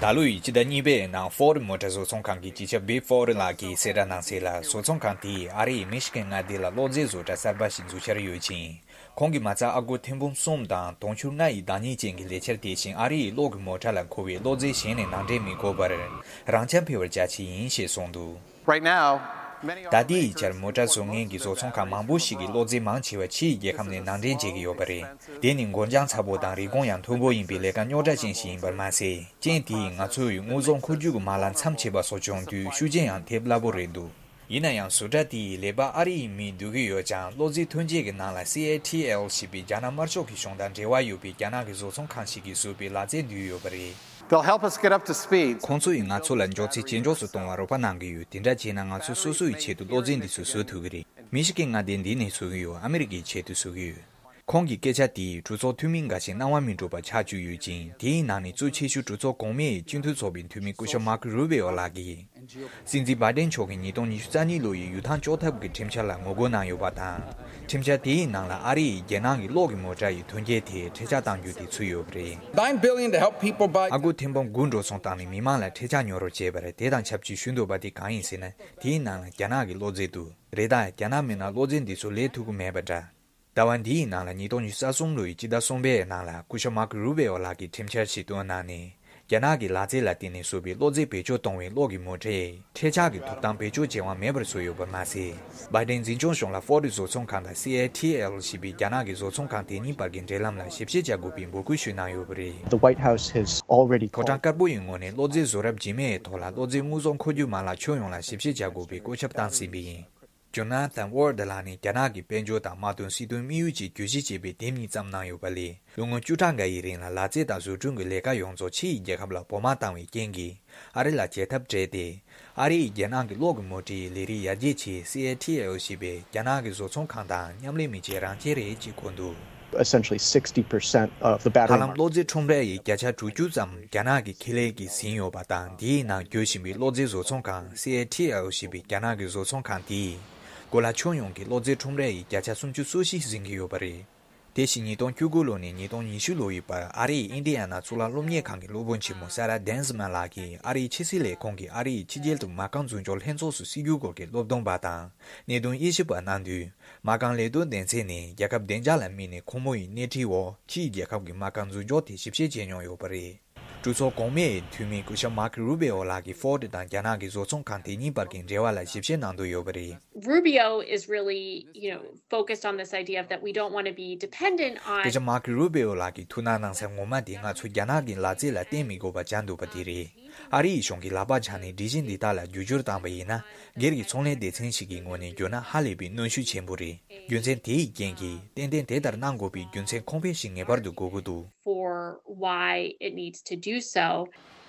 ད་ལོའི་སྤྱི་ཟླ་གཉིས་པའི་ནང་ཧྥོར་ཌི་མོ་ཊ་བཟོ་ཚོང་ཁང་གི་སྤྱི་ཁྱབ་བིབ་ཧྥོར་ཌི་ལགས་ཀྱིས་གསལ་བསྒྲགས་གནང་གསལ་ལ། བཟོ་ཚོང་ཁང་དེས་ཨ་རིའི་མི་ཤི་གན་མངའ་སྡེ་ལ་གློག་རྫས་བཟོ་གྲྭ་གསར་པ་ཞིག་འཛུགས་འཆར་ཡོད་ཅིང་། ཁོང་གིས་མ་རྩ་ཨ་སྒོར་ཐེར་འབུམ་གསུམ་དང་དུང་ཕྱུར་ལྔ་ཡི་བདག་ཉིད་ཅན་གྱི་ལས་འཆར་དེ་བཞིན་ཨ་རིའི་གློག་གི་མོ་ཊ་ལ་མཁོ་བའི་གློག་རྫས་གཞན་ནས་ནང་འདྲེན་མི་དགོས་པར་རང་འཁྲབ་འཕེར་བར་བྱ་ཆེད་ཡིན་ཞེས་གསུངས་འདུག། ད་ལྟའི་ཆར་མོ་ཊ་བཟོ་མཁན་གྱི་བཟོ་ཚོང་ཁང་མང་པོ་ཞིག་གིས་གློག་རྫས་མང་ཆེ་བ་ཕྱིའི་རྒྱལ་ཁབ་ནས་ནང་འདྲེན་བྱེད་ཀྱི་ཡོད་པ་རེད། དེ་ནི་འགོར་འགྱངས་ཚ་པོ་དང་རིན་གོང་ཡང་མཐོ་པོ་ཡིན་པའི་ལས་ཀ་རྙོག་དྲ་ཅན་ཞིག་ཡིན་པར་མ་ཟད། རྐྱེན་དེས་ང་ཚོའི་དངོས་ཟོག་འཁོར་རྒྱུག་གི་མ་ལག་མཚམས་ཆད་པ་སོགས་བྱུང་དུས་ཤུགས་རྐྱེན་ཡང་ཐེབས་སླ་པོ་རེད་འདུག། ཡིན་ན་ཡང་བཟོ་གྲྭ་དེའི་ལས་པ་ཨ་རི་ཡི་མིས་བསྡུ་གི་ཡོད་ཀྱང་། གློག་རྫས་ཐོན་སྐྱེད་ཀྱི་ནང་ལ་སི་ཨེ་ཊི་ཨེལ་ཞེས་པའི་རྒྱ་ནག་དམར་ཤོག་གི་གཞུང་དང་འབྲེལ་བ་ཡོད་པའི་རྒྱ་ནག་གི་བཟོ་ཚོང་ཁང་ཞིག་གིས་བཟོས་པའི་ལག་རྩལ་འདུས་ཡོད་པ་རེད། They'll help us get up to speed. ཁོང་ཚོ་ཡིས་ང་ཚོ་ལ་མགྱོགས་ཚད་ཇེ་མགྱོགས་སུ་གཏོང་བར་རོགས་པ་གནང་གི་ཡོད། དེ་འདྲ་བྱས་ན་ང་ཚོ་སོ་སོ་ཡི་ཆེད་དུ་གློག་རྫས་འདི་ཚོ་བཟོ་ཐུབ་ཀྱི་རེད། མི་ཤི་གན་མངའ་སྡེ་འདི་ནས་བཟོ་གི་ཡོད། ཨ་མི་རི་ཀའི་ཆེད་དུ་བཟོ་གི་ཡོད། ཁོང་གི་སྐད་ཆ་དེས་གྲོས་ཚོགས་འཐུས་མི་འགའ་ཞིག་སྣང་བ་མི་འགྲོ་བ་ཆགས་བཅུག་ཡོད་ཅིང་། དེའི་ནང་ནས་གཙོ་ཆེ་ཤོས་གྲོས་ཚོགས་གོང་མའི་སྤྱི་འཐུས་ཚོགས་པའི་འཐུས་མི་སྐུ་ཞབས་མཱར་ཁོ་རུ་བྷི་ཨོ་ལགས་ཀྱིས། སྲིད་འཛིན་བྷའི་ཌེན་མཆོག་གིས་ཉིས་སྟོང་ཉི་ཤུ་རྩ་གཉིས་ལོ་ཡི་ཡུལ་ཐང་བཅོ་ཐབས་ཀྱི་ཁྲིམས་འཆར་ལ་ངོ་རྒོལ་གནང་ཡོད་པ་དང་། ཁྲིམས་འཆར་དེའི་ནང་ལ་ཨ་རི་ཡིས་རྒྱལ་ནང་གི་གློག་གི་མོ་ཊ་ཡི་ཐོན་སྐྱེད་དེ་འཕྲེད་ཆག་གཏང་རྒྱུ་དེ་ཚུད་ཡོད་པ་རེད། Nine billion to help people buy. ཨ་སྒོར་ཐེར་འབུམ་དགུ་འགྲོ་སོང་བཏང་ནས་མི་མང་ལ་འཕྲེད་ཆག་ཉོ་རོགས་བྱས་པར་དེ་དང་ཆབས་ཅིག་ཞུ་འདོད་པ་དེ་གང་ཡིན་ཟེར་ན། དེའི་ནང་ལ་རྒྱ་ནག་གི་གློག་རྫས་འདུག། རེད་ད། རྒྱ་ནག་མེད་ན་གློག་རྫས་འདི་ཚོ་ལས་ཐུབ་ཀྱི་མེད་པ་འདྲ། ཟླ་བ་འདིའི་ནང་ལ་ཉིས་སྟོང་ཉི་ཤུ་རྩ་གསུམ་ལོའི་སྤྱི་ཟླ་གསུམ་པའི་ནང་ལ་སྐུ་ཞབས་མཱར་ཁོ་རུ་བྷི་ཨོ་ལགས་ཀྱིས་ཁྲིམས་འཆར་ཞིག་བཏོན་གནང་ནས། རྒྱ་ནག་གི་ལག་རྩལ་ལ་བརྟེན་ནས་བཟོས་པའི་གློག་རྫས་བེད་སྤྱོད་གཏོང་བའི་གློག་གི་མོ་ཊས་འཕྲེད་ཆག་གི་ཐོབ་ཐང་བེད་སྤྱོད་བྱེད་དབང་མེད་པར་བཟོས་ཡོད་པ་མ་ཟད། བྷའི་ཏིན་འཛིན་སྐྱོང་གཞུང་ལ་ཧྥོར་ཌི་བཟོ་ཚོང་ཁང་དང་སི་ཨེ་ཐི་ཨེལ་ཞེས་པའི་རྒྱ་ནག་གི་བཟོ་ཚོང་ཁང་དེ་གཉིས་བར་གྱི་འབྲེལ་ལམ་ལ་ཞིབ་བཤེར་བྱ་དགོས་པའི་འབོད་སྐུལ་ཞུས་གནང་ཡོད་པ་རེད། The White House has already ཕོ་བྲང་དཀར་པོ་ཡི་ངོས་ནས་གློག་རྫས་བཟོ་རབས་རྗེས་མའི་ཐོག་ལ་གློག་རྫས་དངོས་ཟོག་མཁོ་སྒྱུར་མ་ལག་ཁྱོན་ཡོངས་ལ་ཞིབ་བཤེར་བྱ་དགོས་པའི་བཀོད་ཁྱབ་བཏང་ཟིན་པ་ཡིན། ཇོ་ན་ཐན་ཝར་ཌི་ལགས་ནི་རྒྱ་ནག་གི་དཔལ་འབྱོར་དང་དམག་དོན་སྲིད་དོན་དམིགས་ཡུལ་གྱི་བརྗོད་གཞི་ཅེས་པའི་དེབ་གཉིས་བརྩམས་གནང་ཡོད་པ་ལས། ལོ་ངོ་བཅུ་ཕྲག་འགའ་ཡི་རིང་ལ་ལག་རྩལ་དང་བཟོ་སྐྲུན་གྱི་ལས་ཀ་ཡོངས་རྫོགས་ཕྱི་ཡི་རྒྱལ་ཁབ་ལ་བོགས་མ་བཏང་བའི་རྐྱེན་གྱིས། ཨ་རི་ལ་བྱེད་ཐབས་བྲལ་ཏེ། ཨ་རི་ཡིས་རྒྱ་ནག་གི་གློག་གི་མོ་ཊའི་ལས་རིགས་ཡར་རྒྱས་ཆེད་སི་ཨེ་ཐི་ཨེལ་ཞེས་པའི་རྒྱ་ནག་གི་བཟོ་ཚོང་ཁང་དང་མཉམ་ལས་མི་བྱེད་རང་བྱེད་རེད་ཅེས་འཁོད་འདུག། Essentially sixty percent of the battery ཧ་ལམ་market. གློག་རྫས་ཁྲོམ་རའི་བརྒྱ་ཆ་དྲུག་ཅུ་ཙམ་རྒྱ་ནག་གི་ཁེ་ལས་ཀྱིས་ཟིན་ཡོད་པ་དང་། འདིའི་ནང་རྒྱུ་བཞིན་པའི་གློག་རྫས་བཟོ་ཚོང་ཁང་སི་ཨེ་ཐི་ཨེལ་ཞེས་པའི་རྒྱ་ནག་གི་བཟོ་ཚོང་ཁང་དེས། གོ་ལ་ཁྱོན་ཡོངས་ཀྱི་གློག་རྫས་ཁྲོམ་རའི་བརྒྱ་ཆ་སུམ་ཅུ་སོ་བཞི་ཟིན་གྱི་ཡོད་པ་རེད། དེ་བཞིན་ཉིས་སྟོང་བཅུ་དགུ་ལོ་ནས་ཉིས་སྟོང་ཉི་ཤུ་ལོ་ཡི་བར་ཨ་རིའི་ཨིན་ཌི་ཡ་ན་གཙུག་ལག་སློབ་གཉེར་ཁང་གི་སློབ་དཔོན་ཆེན་མོ་ས་ར་ཌན་སི་མན་ལགས་ཀྱིས་ཨ་རིའི་ཕྱི་སྲིད་ལས་ཁུངས་ཀྱིས་ཨ་རིའི་ཕྱི་རྒྱལ་དུ་མ་རྐང་འཛུགས་སྐྱོང་ལྷན་ཚོགས་སུ་སྲིད་བྱུས་སྐོར་གྱི་སློབ་སྟོན་པ་དང་གནད་དོན་དབྱེ་ཞིབ་པ་གནང་དུས། མ་རྐང་ལས་དོན་སྡེ་ཚན་ནི་རྒྱལ་ཁབ་བདེ་འཇགས་ལ་དམིགས་ནས་ཁོང་མོ་ཡི་སྣེ་ཁྲིད་འོག་ཕྱིའི་རྒྱལ་ཁབ་ཀྱི་མ་རྐང་འཛུགས་སྐྱོང་དེ་ཞིབ་བཤེར་བྱས་མྱོང་ཡོད་པ་རེད། གྲོས་ཚོགས་གོང་མའི་འཐུས་མི་སྐུ་ཞབས་མཱརྐ་རུ་བྷི་ཨོ་ལགས་ཀྱིས་ཧྥོར་ཌི་དང་རྒྱ་ནག་གི་བཟོ་ཚོང་ཁང་དེ་གཉིས་བར་གྱི་འབྲེལ་བ་ལ་ཞིབ་བཤེར་གནང་འདོད་ཡོད་པ་རེད། Rubio is really, you know, focused on this idea of that we don't want to be dependent on སྐུ་ཞབས་མཱརྐ་རུ་བྷི་ཨོ་ལགས་ཀྱིས་ཐུགས་སྣང་གནང་ས་ངོ་མ་དེ་ང་ཚོ་རྒྱ་ནག་གི་ལག་རྩལ་ལ་བརྟེན་མི་དགོས་པ་བྱ་འདུག་པ་དེ་རེད། ཨ་རི་ཡི་གཞུང་གིས་ལག་པ་འཆང་ནས་སྒྲིག་གཞི་འདི་དག་ལ་བསྒྱུར་བཅོས་བཏང་པ་ཡིན་ན། སྒེར་གྱི་ཚོང་ལས་སྡེ་ཚན་ཞིག་གི་ངོས་ནས་བརྗོད་ན་ཧ་ལས་པའི་གནོན་ཤུགས་ཆེན་པོ་རེད། རྒྱུ་མཚན་དེ་ཡི་རྐྱེན་གྱིས་ཏན་ཏན་དེ་ལྟར་གནང་དགོས་པའི་རྒྱུ་མཚན་ཁུངས་སྐྱེལ་ཞིག་ངེས་པར་དུ་དགོས་ཀྱི་འདུག། For why it needs to do so.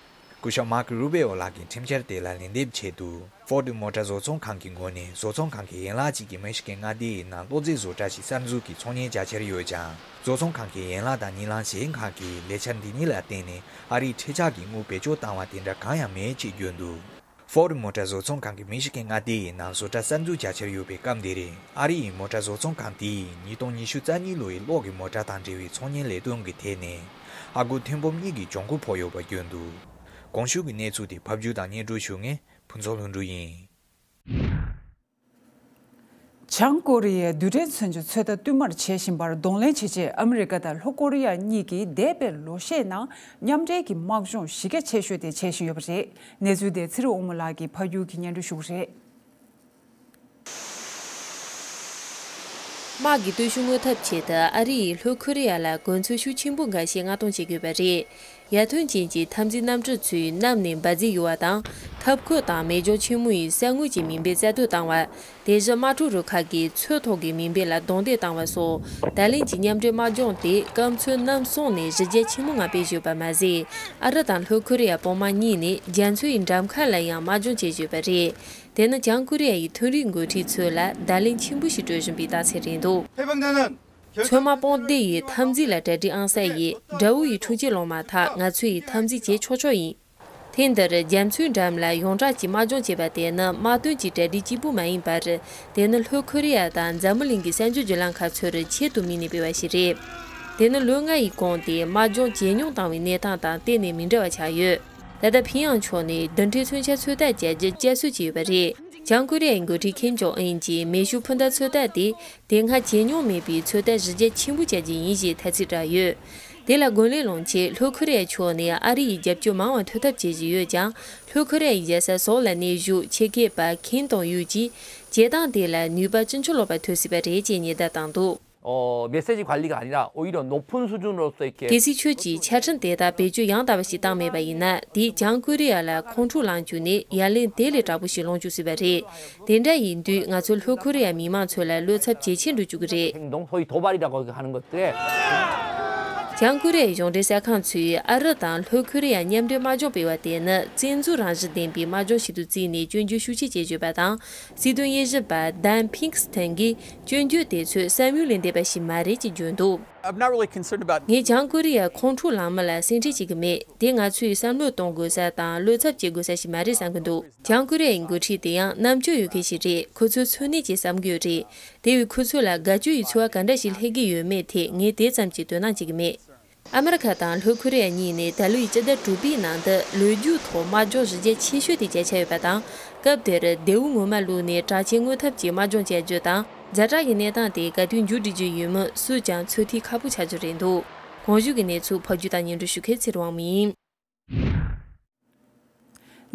སྐུ་ཞབས་མཱརྐ་རུ་བྷི་ཨོ་ལགས་ཀྱིས་ཁྲིམས་འཆར་དེ་ལ་ལན་འདེབས་ཆེད་དུ། ཧྥོར་ཌི་མོ་ཊ་བཟོ་ཚོང་ཁང་གི་ངོས་ནས་བཟོ་ཚོང་ཁང་གི་ཡན་ལག་ཅིག་གིས་མི་ཤི་གན་མངའ་སྡེའི་ནང་གློག་རྫས་བཟོ་གྲྭ་ཞིག་གསར་འཛུགས་ཀྱི་ཚོང་གཉེར་རྒྱ་ཆེར་ཡོད་ཀྱང་། བཟོ་ཚོང་ཁང་གི་ཡན་ལག་དང་གཉིས་ལམ་གཞན་ཁག་གིས་ལས་འཆར་འདི་གཉིས་ལ་བརྟེན་ནས་ཨ་རིའི་འཕྲེད་ཆག་གི་དངུལ་བེད་སྤྱོད་བཏང་བ་དེ་འདྲ་གང་ཡང་མེད་ཅེས་བརྗོད་འདུག། ཧྥོར་ཌི་མོ་ཊ་བཟོ་ཚོང་ཁང་གིས་མི་ཤི་གན་མངའ་སྡེའི་ནང་བཟོ་གྲྭ་གསར་འཛུགས་རྒྱ་ཆེར་ཡོད་པའི་སྐབས་འདིར། ཨ་རི་ཡི་མོ་ཊ་བཟོ་ཚོང་ཁང་དེས་ཉིས་སྟོང་ཉི་ཤུ་རྩ་གཉིས་ལོ་ཡི་གློག་གི་མོ་ཊ་དང་འབྲེལ་བའི་ཚོང་གཉེར་ལས་དོན་གྱི་ཐད་ནས། ཨ་སྒོར་ཐེར་འབུམ་གཉིས་ཀྱི་གྱོང་གུན་ཕོག་ཡོད་པ་བརྗོད་འདུག། གོང་ཞུས་ཀྱི་གནས་ཚུལ་དེ་ཕབ་སྒྱུར་དང་སྙན་སྒྲོན་ཞུ་མཁན་ཕུན་ཚོགས་ལྷུན་གྲུབ་ཡིན། བྱང་ཀོ་རི་ཡས་རྡུལ་ཕྲན་མཚོན་ཆ་ཚོད་ལྟ་བསྟུད་མར་བྱེད་བཞིན་པར་གདོང་ལེན་བྱེད་ཆེད་ཨ་མི་རི་ཀ་དང་ལྷོ་ཀོ་རི་ཡ་གཉིས་ཀྱིས་འདས་པའི་ལོ་ཤས་ནང་མཉམ་འབྲེལ་གྱི་དམག་སྦྱོང་གཞི་རྒྱ་ཆེ་ཤོས་དེ་བྱེད་བཞིན་ཡོད་པ་རེད། གནས་ཚུལ་དེ་ཚེ་རིང་དབང་མོ་ལགས་ཀྱིས་ཕབ་སྒྱུར་གྱིས་སྙན་སྒྲོན་ཞུ་གི་རེད། དམག་གི་སྟོབས་ཤུགས་མངོན་ཐབས་ཆེད་དུ་ཨ་རི་ཡིས་ལྷོ་ཀོ་རི་ཡ་ལ་གོ་མཚོན་ཤུགས་ཆེན་པོ་འགའ་ཤས་མངགས་གཏོང་བྱེད་དགོས་པ་རེད། ཡར་ཐོན་ཅན་གྱི་འཐབ་འཛིང་གནམ་གྲུ་ཚོས་གནམ་ནས་འབར་རྫས་གཡུག་པ་དང་། ཁབ་ཁོག་དང་མེ་སྒྱོགས་ཆེན་མོ་ཡིས་ས་ངོས་ཀྱི་མུན་པས་རྩ་གཏོར་བཏང་བ། དེ་བཞིན་དམག་འཁྲུག་རུ་ཁག་གིས་མཚོ་ཐོག་གི་མུན་པ་ལ་རྡུང་རྡེག་བཏང་བ་སོགས། ད་ལན་གྱི་མཉམ་འབྲེལ་དམག་སྦྱོང་དེ་སྐམ་མཚོའི་གནམ་གསུམ་ནས་གཞི་རྒྱ་ཆེན་མོ་ངང་སྤེལ་བཞིན་ཡོད་པ་མ་ཟད། ཨ་རི་དང་ལྷོ་ཀོ་རི་ཡ་བོད་དམག་གཉིས་ནས་རྒྱ་མཚོའི་འགྲམ་ཁ་ལ་ཡང་དམག་སྦྱོང་བྱེད་བཞིན་ཡོད་པ་རེད། དེ་ནི་བྱང་ཀོ་རི་ཡ་ཡི་མཐོ་རིམ་འགོ་ཁྲིད་ཚོ་ལ་བརྡ་ལན་ཆེན་པོ་ཞིག་སྤྲོད་བཞིན་པའི་རྟགས་མཚན་རེད་འདུག། མཚོ་དམག་དཔུང་སྡེ་ཡི་འཐབ་འཛིང་ལ་གྲ་སྒྲིག་ཨང་གསར་ཡིས། དགྲ་བོ་ཡི་འཁྲུག་ཆ་སློང་མ་ཐག་ང་ཚོ་ཡིས་འཐབ་འཛིང་བྱེད་ཆོག་ཆོག་ཡིན། དེ་འདིར་རྒྱ་མཚོའི་འགྲམ་ལ་ཡོངས་གྲགས་ཀྱི་དམག་སྦྱོང་བྱེད་པ་དེ་ནི་དམག་དོན་གྱི་གྲ་སྒྲིག་གཅིག་པུ་མ་ཡིན་པར། དེ་ནི་ལྷོ་ཀོ་རི་ཡ་དང་འཛམ་བུ་གླིང་གི་གསར་འགྱུར་བརྒྱུད་ལམ་ཁག་ཚོར་ཆེད་དུ་དམིགས་ནས་སྤེལ་བ་ཞིག་རེད། དེ་ནི་ལོ་ལྔ་ཡི་གོང་དེ་དམག་སྦྱོང་ཇེ་ཉུང་བཏང་བའི་གནས་སྟངས་དང་གཏན་ནས་མི་འདྲ་བ་ཆགས་ཡོད། ད་ལྟ་ཕིང་ཡང་ཕྱོགས་ནས་རྡུལ་ཕྲན་མཚོན་ཆ་ཚོད་ལྟ་བྱ་རྒྱུ་བསྐྱར་གསོ་བྱས་ཡོད་པ་རེད། བྱང་ཀོ་རི་ཡའི་འགོ་ཁྲིད་ཁིམ་ཇོང་ཨུན་གྱིས་མེ་ཤུགས་འཕུར་མདའ་ཚོད་ལྟ་དེ། དེ་སྔ་ཇེ་ཉུང་མེད་པའི་ཚོད་ལྟ་གཞི་རྒྱ་ཆེན་པོ་བྱ་རྒྱུ་ཡིན་ཞེས་ཐ་ཚིག་བསྒྲགས་ཡོད། དེ་ལ་རྒོལ་ལན་སློང་ཆེད་ལྷོ་ཀོ་རི་ཡ་ཕྱོགས་ནས་ཨ་རི་ཡི་རྒྱབ་སྐྱོར་མང་བ་ཐོབ་ཐབས་བྱེད་བཞིན་ཡོད་ཀྱང་། ལྷོ་ཀོ་རི་ཡའི་རྒྱལ་ས་སོལ་ལ་གནས་བཞུགས་ཆེད་མཁས་པ་ཁིན་ཏོང་ཡུས་ཀྱིས། བྱེད་སྟངས་དེ་ལ་ནུས་པ་ཅི་ཆོག་ལོག་པ་ཐོན་སྲིད་པ་རེད་ཅེས་ཉེན་བརྡ་བཏང་འདུག། 어, 메시지 관리가 아니라 오히려 높은 수준으로서 이렇게 གལ་སྲིད་ཁྱོད་ཀྱིས་ཆ་འཕྲིན་དེ་དག་བེད་སྤྱོད་ཡང་དག་པ་ཞིག་བཏང་མེད་པ་ཡིན་ན། དེས་བྱང་ཀོ་རི་ཡ་ལ་ཁོང་ཁྲོ་ལངས་བཅུག་ནས་ཡ་ལན་དེ་ལས་དྲག་པོ་ཞིག་སློང་བཅུག་སྲིད་པ་རེད། དེ་འདྲ་ཡིན་དུས་ང་ཚོ་ལྷོ་ཀོ་རི་ཡ་མི་མང་ཚོ་ལ་བློ་འཚབ་ཇེ་ཆེར་འགྲོ་བཅུག་གི་རེད། 행동, 소위 도발이라고 하는 것들에 བྱང་ཀོ་རི་ཡའི་གཞུང་འབྲེལ་གསར་ཁང་ཚོས་ཨ་རི་དང་ལྷོ་ཀོ་རི་ཡ་མཉམ་འབྲེལ་དམག་སྦྱོང་སྤེལ་བ་དེ་ནི་བཙན་འཛུལ་རང་བཞིན་ལྡན་པའི་དམག་སྦྱོང་ཞིག་ཏུ་བརྩིས་ནས་སྐྱོན་བརྗོད་ཤུགས་ཆེ་བྱེད་བརྗོད་པ་དང་། སྲིད་དོན་དབྱེ་ཞིབ་པ་Dan Pinkston གྱིས་སྐྱོན་བརྗོད་དེ་ཚོ་བསམ་ཡུལ་ལས་འདས་པ་ཞིག་མ་རེད་ཅེས་བརྗོད་འདུག། I'm not really concerned about ངས་བྱང་ཀོ་རི་ཡ་ཁོང་ཁྲོ་ལངས་མིན་ལ་སེམས་ཁྲལ་བྱེད་ཀྱི་མེད། དེ་ང་ཚོས་བསམ་བློ་གཏོང་དགོས་ས་དང་བློ་འཚབ་བྱེད་དགོས་ས་ཞིག་མ་རེད་བསམ་གྱི་འདུག། བྱང་ཀོ་རི་ཡའི་འགོ་ཁྲིད་དེ་ཡང་རྣམ་དཔྱོད་ཡོད་མཁན་ཞིག་རེད། ཁོ་ཚོས་འཚོ་གནས་ཀྱི་བསམ་གྱི་ཡོད་རེད། དེ་བས་ཁོ་ཚོ་ལ་དགའ་སྐྱོ་ཡི་ཚོར་བ་ག་འདྲ་ཞིག་སླེབས་ཀྱི་ཡོད་མེད་ཐད་ངས་དེ་ཙམ་གྱི་དོ་སྣང་བྱེད་ཀྱི་མེད། ཨ་མི་རི་ཁ་དང་ལྷོ་ཀོ་རི་ཡ་གཉིས་ནས་ད་ལོའི་སྤྱི་ཟླ་དྲུག་པའི་ནང་དུ་ལོ་རྒྱུས་ཐོག་དམག་སྦྱོང་གཞི་རྒྱ་ཆེ་ཤོས་དེ་བརྒྱབ་ཆགས་ཡོད་པ་དང་། སྐབས་དེར་རྡེའུ་ངོ་མ་བླུགས་ནས་དྲག་ཆས་རྔོ་ཐབས་ཀྱི་དམག་སྦྱོང་བྱ་རྒྱུ་དང་། ཛ་དྲག་གི་གནས་སྟངས་དེ་ག་དུས་མཇུག་སྒྲིལ་རྒྱུ་ཡིན་མིན་སུས་ཀྱང་ཚོད་ཐིག་ཁག་པོ་ཆགས་རྒྱུ་རེད་འདུག། གོང་ཞུས་ཀྱི་གནས་ཚུལ་ཕབ་སྒྱུར་དང་སྙན་སྒྲོན་ཞུ་མཁན་ཚེ་རིང་དབང་མོ་ཡིན།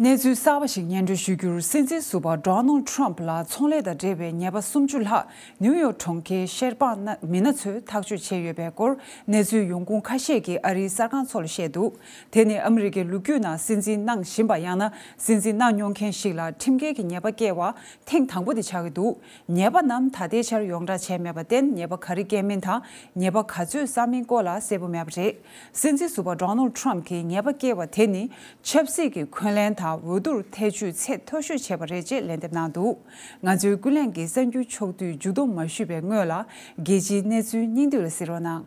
གནས་ཚུལ་གསར་པ་ཞིག་སྙན་སྒྲོན་ཞུ་རྒྱུར། སྲིད་འཛིན་ཟུར་པ་Donald Trump ལ་ཚོང་ལས་དང་འབྲེལ་བའི་ཉེས་པ་སུམ་ཅུ་ལྷག་ནིའུ་ཡོག་གྲོང་ཁྱེར་ཤེར་པང་མི་སྣ་ཚོས་ཐག་གཅོད་བྱས་ཡོད་པའི་སྐོར་གནས་ཚུལ་ཡོང་ཁུངས་ཁ་ཤས་ཀྱིས་ཨ་རིའི་གསར་ཁང་ཚོ་ལ་བཤད་འདུག་དེ་ནི་ཨ་མི་རི་ཀའི་ལོ་རྒྱུས་ནང་སྲིད་འཛིན་གནང་བཞིན་པ་ཡང་ན་སྲིད་འཛིན་གནང་མྱོང་མཁན་ཞིག་ལ་ཁྲིམས་འགལ་གྱི་ཉེས་པ་བཀལ་བ་ཐེངས་དང་པོ་དེ་ཆགས་ཀྱི་འདུག་ཉེས་པ་རྣམས་ད་ལྟའི་ཆར་ཡོངས་བསྒྲགས་བྱས་མེད་པར་བརྟེན། ཉེས་པ་ག་རེ་བཀལ་མིན་དང་ཉེས་པ་ག་ཚོད་བསགས་མིན་སྐོར་ལ་གསལ་པོ་མེད་པ་རེད། སྲིད་འཛིན་ཟུར་པ་Donald Trump གིས་ཉེས་པ་བཀལ་བ་དེ་ནི་ཆབ་སྲིད་ཀྱི་འཁོན་ལན་དང་འོས་བསྡུར་ཐེ་བྱུས་ཚད་མཐོ་ཤོས་བྱས་པ་རེད་ཅེས་ལན་འདེབས་གནང་འདུག་ང་ཚོའི་ཀུན་གླེང་གི་གསར་འགྱུར་ཕྱོགས་བསྡུས་མཇུག་བསྡོམས་མ་ཞུས་པའི་སྔོན་ལ། རྒྱལ་སྤྱིའི་གནས་ཚུལ་སྙིང་བསྡུས་ལ་གཟིགས་རོགས་གནང་།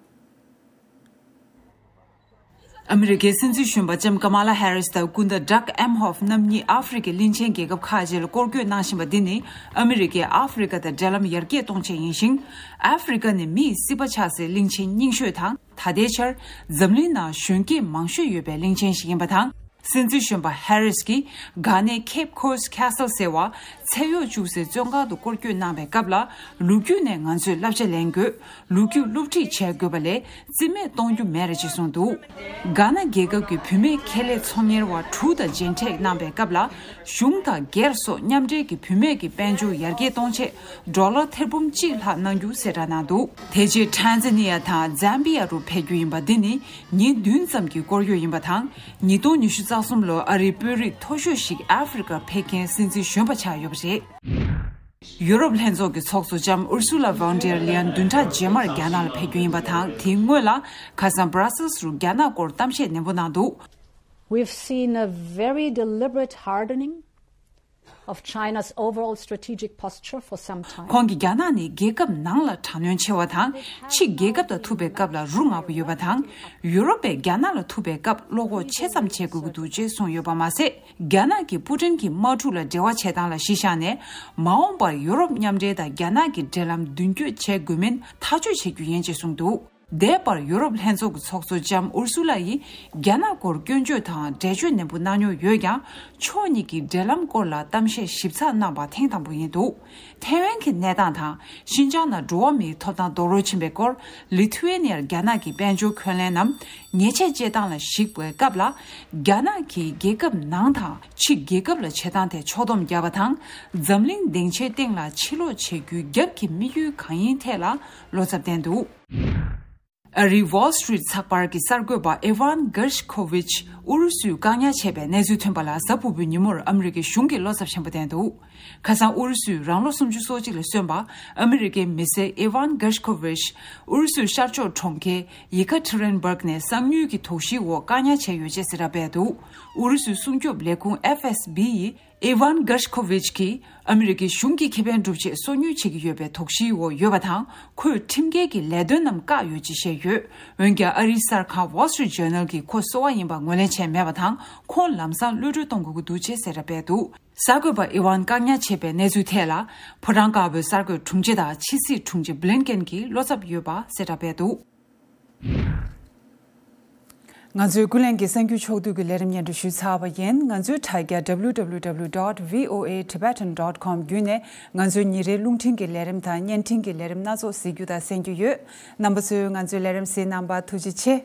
ཨ་མི་རི་ཀའི་སྲིད་འཛིན་གཞོན་པ་ལྕམ་ཀ་མ་ལ་ཧེ་རིས་དང་སྐུ་ཟླ་ཌག་ཨེམ་ཧོབ་རྣམ་གཉིས་ཨ་ཧྥེ་རི་ཁའི་གླིང་ཆེན་རྒྱལ་ཁབ་ཁག་ཅིག་ལ་སྐོར་སྐྱོད་གནང་བཞིན་པ་འདི་ནི་ཨ་མི་རི་ཀས་ཨ་ཧྥེ་རི་ཁ་དང་འབྲེལ་ལམ་ཡར་རྒྱས་གཏོང་ཆེད་ཡིན་ཞིང་། ཨ་ཧྥེ་རི་ཁ་ནི་མིའི་སྲིད་པ་ཆགས་སའི་གླིང་ཆེན་རྙིང་ཤོས་དང་། ད་ལྟའི་ཆར་འཛམ་གླིང་ནང་གཞོན་སྐྱེས་མང་ཤོས་ཡོད་པའི་གླིང་ཆེན་ཞིག་ཡིན་པ་དང་། སྲིད་འཛིན་གཞོན་པ་ཧེ་རིས་ཀྱིས་གྷ་ནའི་Cape Coast Castle ཟེར་བ་ཚལ་གཡོག་བཅུག་སའི་བཙོན་ཁང་དུ་སྐོར་སྐྱོད་གནང་བའི་སྐབས་ལ། ལོ་རྒྱུས་ནས་ང་ཚོས་བསླབ་བྱ་ལེན་དགོས། ལོ་རྒྱུས་སློབ་ཁྲིད་བྱེད་དགོས་པ་ལས་རྩིས་མེད་གཏོང་རྒྱུ་མེད་རེད་ཅེས་གསུངས་འདུག་གྷ་ན་རྒྱལ་ཁབ་ཀྱི་བུད་མེད་ཁེ་ལས་ཚོང་གཉེར་བ་དྲུག་དང་མཇལ་འཕྲད་གནང་བའི་སྐབས་ལ། གཞུང་དང་སྒེར་སོགས་མཉམ་འབྲེལ་གྱིས་བུད་མེད་ཀྱི་དཔལ་འབྱོར་ཡར་རྒྱས་གཏོང་ཆེད་ཌོ་ལར་ཐེར་འབུམ་གཅིག་ལྷག་གནང་རྒྱུ་གསལ་བསྒྲགས་གནང་འདུག་དེ་རྗེས་ཊན་ཛ་ནི་ཡ་དང་ཛམ་བི་ཡ་རུ་ཕེབས་རྒྱུ་ཡིན་པ་འདི་ནི་ཉིན་བདུན་ཙམ་གྱི་སྐོར་སྐྱོད་ཡིན་པ་དང་། ཉིས་སྟོང་ཉི་ཤུ་རྩ་གསུམ་ལོར་ཨ་རིའི་དཔོན་རིགས་མཐོ་ཤོས་ཤིག་ཨ་ཧྥེ་རི་ཁར་ཕེབས་མཁན་སྲིད་འཛིན་གཞོན་པ་ཆགས་ཡོད་པ་རེད། ཡུ་རོབ་ལྷན་ཚོགས་ཀྱི་ཚོགས་གཙོ་ལྕམ་ཨུར་སུ་ལ་ཝོན་ཌེར་ལི་ཡན་བདུན་ཕྲག་རྗེས་མར་རྒྱ་ནག་ལ་ཕེབས་རྒྱུ་ཡིན་པ་དང་། དེའི་སྔོན་ལ་ཁ་སང་Brussels་རུ་རྒྱ་ནག་སྐོར་གཏམ་བཤད་ནན་པོ་གནང་འདུག We've seen a very deliberate hardening of China's overall strategic posture for some time. ཁོང་གིས་རྒྱ་ནག་ནི་རྒྱལ་ཁབ་ནང་ལ་དྲག་གནོན་ཆེ་བ་དང་། ཕྱི་རྒྱལ་ཁབ་དང་ཐུག་པའི་སྐབས་ལ་རུ་ང་པོ་ཡོད་པ་དང་། ཡུ་རོབ་པས་རྒྱ་ནག་ལ་ཐུག་པའི་སྐབས་བློ་ཁོག་ཆེ་ཙམ་བྱེད་དགོས་ཀྱི་འདུག་ཅེས་གསུངས་ཡོད་པ་མ་ཟད། རྒྱ་ནག་གིས་པུ་ཏིན་གྱི་དམག་འཁྲུག་ལ་འབྲེལ་བ་བྱེད་སྟངས་ལ་གཞི་བཞག་ནས། མ་འོངས་པར་ཡུ་རོབ་མཉམ་འབྲེལ་དང་རྒྱ་ནག་གི་འབྲེལ་ལམ་མདུན་སྐྱོད་བྱེད་དགོས་མིན་ཐག་གཅོད་བྱེད་རྒྱུ་ཡིན་ཅེས་གསུངས་འདུག་འདས་པར་ཡུ་རོབ་ལྷན་ཚོགས་ཀྱི་ཚོགས་གཙོ་ལྕམ་ཨུར་སུ་ལ་ཡིས་རྒྱ་ནག་སྐོར་སྐྱོན་བརྗོད་དང་འགྲེལ་བརྗོད་ནན་པོ་གནང་མྱོང་ཡོད་ཀྱང་། ཕྱོགས་གཉིས་ཀྱི་འབྲེལ་ལམ་སྐོར་ལ་གཏམ་བཤད་ཞིབ་ཚགས་གནང་བ་ཐེངས་དང་པོ་ཡིན་འདུག་ཐའེ་ཝན་གྱི་གནས་སྟངས་དང་ཤིན་ཅང་ནང་འགྲོ་བ་མིའི་ཐོབ་ཐང་རྡོག་རོལ་ཕྱིན་པའི་སྐོར། ལི་ཐུ་ཝེ་ནི་ཡར་རྒྱ་ནག་གི་དཔལ་འབྱོར་འཁོན་ལན་ནམ་ཉེས་ཆད་བཅད་སྟངས་ལ་གཞིགས་པའི་སྐབས་ལ། རྒྱ་ནག་གིས་རྒྱལ་ཁབ་ནང་དང་ཕྱི་རྒྱལ་ཁབ་ལ་བྱེད་སྟངས་ཐད་ཕྱོགས་བསྡོམས་བརྒྱབ་པ་དང་། འཛམ་གླིང་སྡིངས་ཆའི་སྟེང་ལ་ཕྱིར་ལོག་བྱེད་རྒྱུའི་རྒྱབ་ཀྱི་དམིགས་ཡུལ་གང་ཡིན་ཐད་ལ་བློ་འཚབ་བསྟན་འདུག་ཨ་རིའི་Wall Street་ཚགས་པར་གྱི་གསར་འགོད་པ་ཨི་ཝན་གྷར་ཤི་ཁོ་ཝིཆ་ཨུ་རུ་སུས་བཀག་ཉར་བྱས་པའི་གནས་ཚུལ་ཐོན་པ་ལ་གཟའ་ཕུར་བུའི་ཉིན་མོར་ཨ་མི་རི་ཀའི་གཞུང་གིས་བློ་འཚབ་ཆེན་པོ་བསྟན་འདུག་ཁ་སང་ཨུ་རུ་སུས་རང་ལོ་སུམ་ཅུ་སོ་གཅིག་ལ་སོན་པ་ཨ་མི་རི་ཀའི་མི་སེར་ཨི་ཝན་གྷར་ཤི་ཁོ་ཝིཆ་ཨུ་རུ་སུའི་ཤར་ཕྱོགས་གྲོང་ཁྱེར་ཡེ་ཁ་ཐི་རན་སྦུརག་ནས་གསང་ཉུལ་གྱི་དོགས་གཞིའི་འོག་བཀག་ཉར་བྱས་ཡོད་ཅེས་གསལ་བསྒྲགས་སྤེལ་འདུག་ཨུ་རུ་སུའི་སྲུང་སྐྱོབ་ལས་ཁུངས་ཨེཕ་ཨེས་བི་ཡིས། ཨི་ཝན་གྷར་ཤི་ཁོ་ཝིཆ་གིས་ཨ་མི་རི་ཀའི་གཞུང་གི་ཁེ་ཕན་སྒྲུབ་ཆེད་སོ་ཉུལ་བྱེད་ཀྱི་ཡོད་པའི་དོགས་གཞིའི་འོག་ཡོད་པ་དང་། ཁོས་ཁྲིམས་འགལ་གྱི་ལས་དོན་རྣམས་བཀག་ཡོད་ཅེས་བཤད་ཡོད། འོན་ཀྱང་ཨ་རིའི་གསར་ཁང་Wall Street Journal་གིས་ཁོ་གསོ་བ་ཡིན་པ་ངོས་ལེན་བྱས་མེད་པ་དང་། ཁོང་ལམ་སང་གློད་གྲོལ་གཏོང་དགོས་ཀྱི་འདུག་ཅེས་གསལ་བསྒྲགས་སྤེལ་འདུག་གསར་འགོད་པ་ཨི་ཝན་བཀག་ཉར་བྱས་པའི་གནས་ཚུལ་ཐད་ལ། ཕོ་བྲང་དཀར་པོའི་གསར་འགོད་དྲུང་ཆེ་དང་ཕྱི་སྲིད་དྲུང་ཆེ་བྷི་ལིན་ཀེན་གྱིས་བློ་འཚབ་ཡོད་པ་གསལ་བསྒྲགས་སྤེལ་འདུག་ང་ཚོའི་ཀུན་གླེང་གི་གསར་འགྱུར་ཕྱོགས་བསྡུས་ཀྱི་ལས་རིམ་སྙན་སྒྲོན་ཞུས་ཚར་བ་ཡིན། ང་ཚོའི་དྲ་རྒྱ་W W W dot V O A Tibetan dot com བརྒྱུད་ནས་ང་ཚོའི་ཉིན་རེའི་རླུང་འཕྲིན་གྱི་ལས་རིམ་དང་བརྙན་འཕྲིན་གྱི་ལས་རིམ་སྣ་ཚོགས་གཟིགས་རྒྱུ་དང་གསན་རྒྱུ་ཡོད། རྣམ་པ་ཚོས་ང་ཚོའི་ལས་རིམ་གཟིགས་གནང་བར་ཐུགས་རྗེ་ཆེ།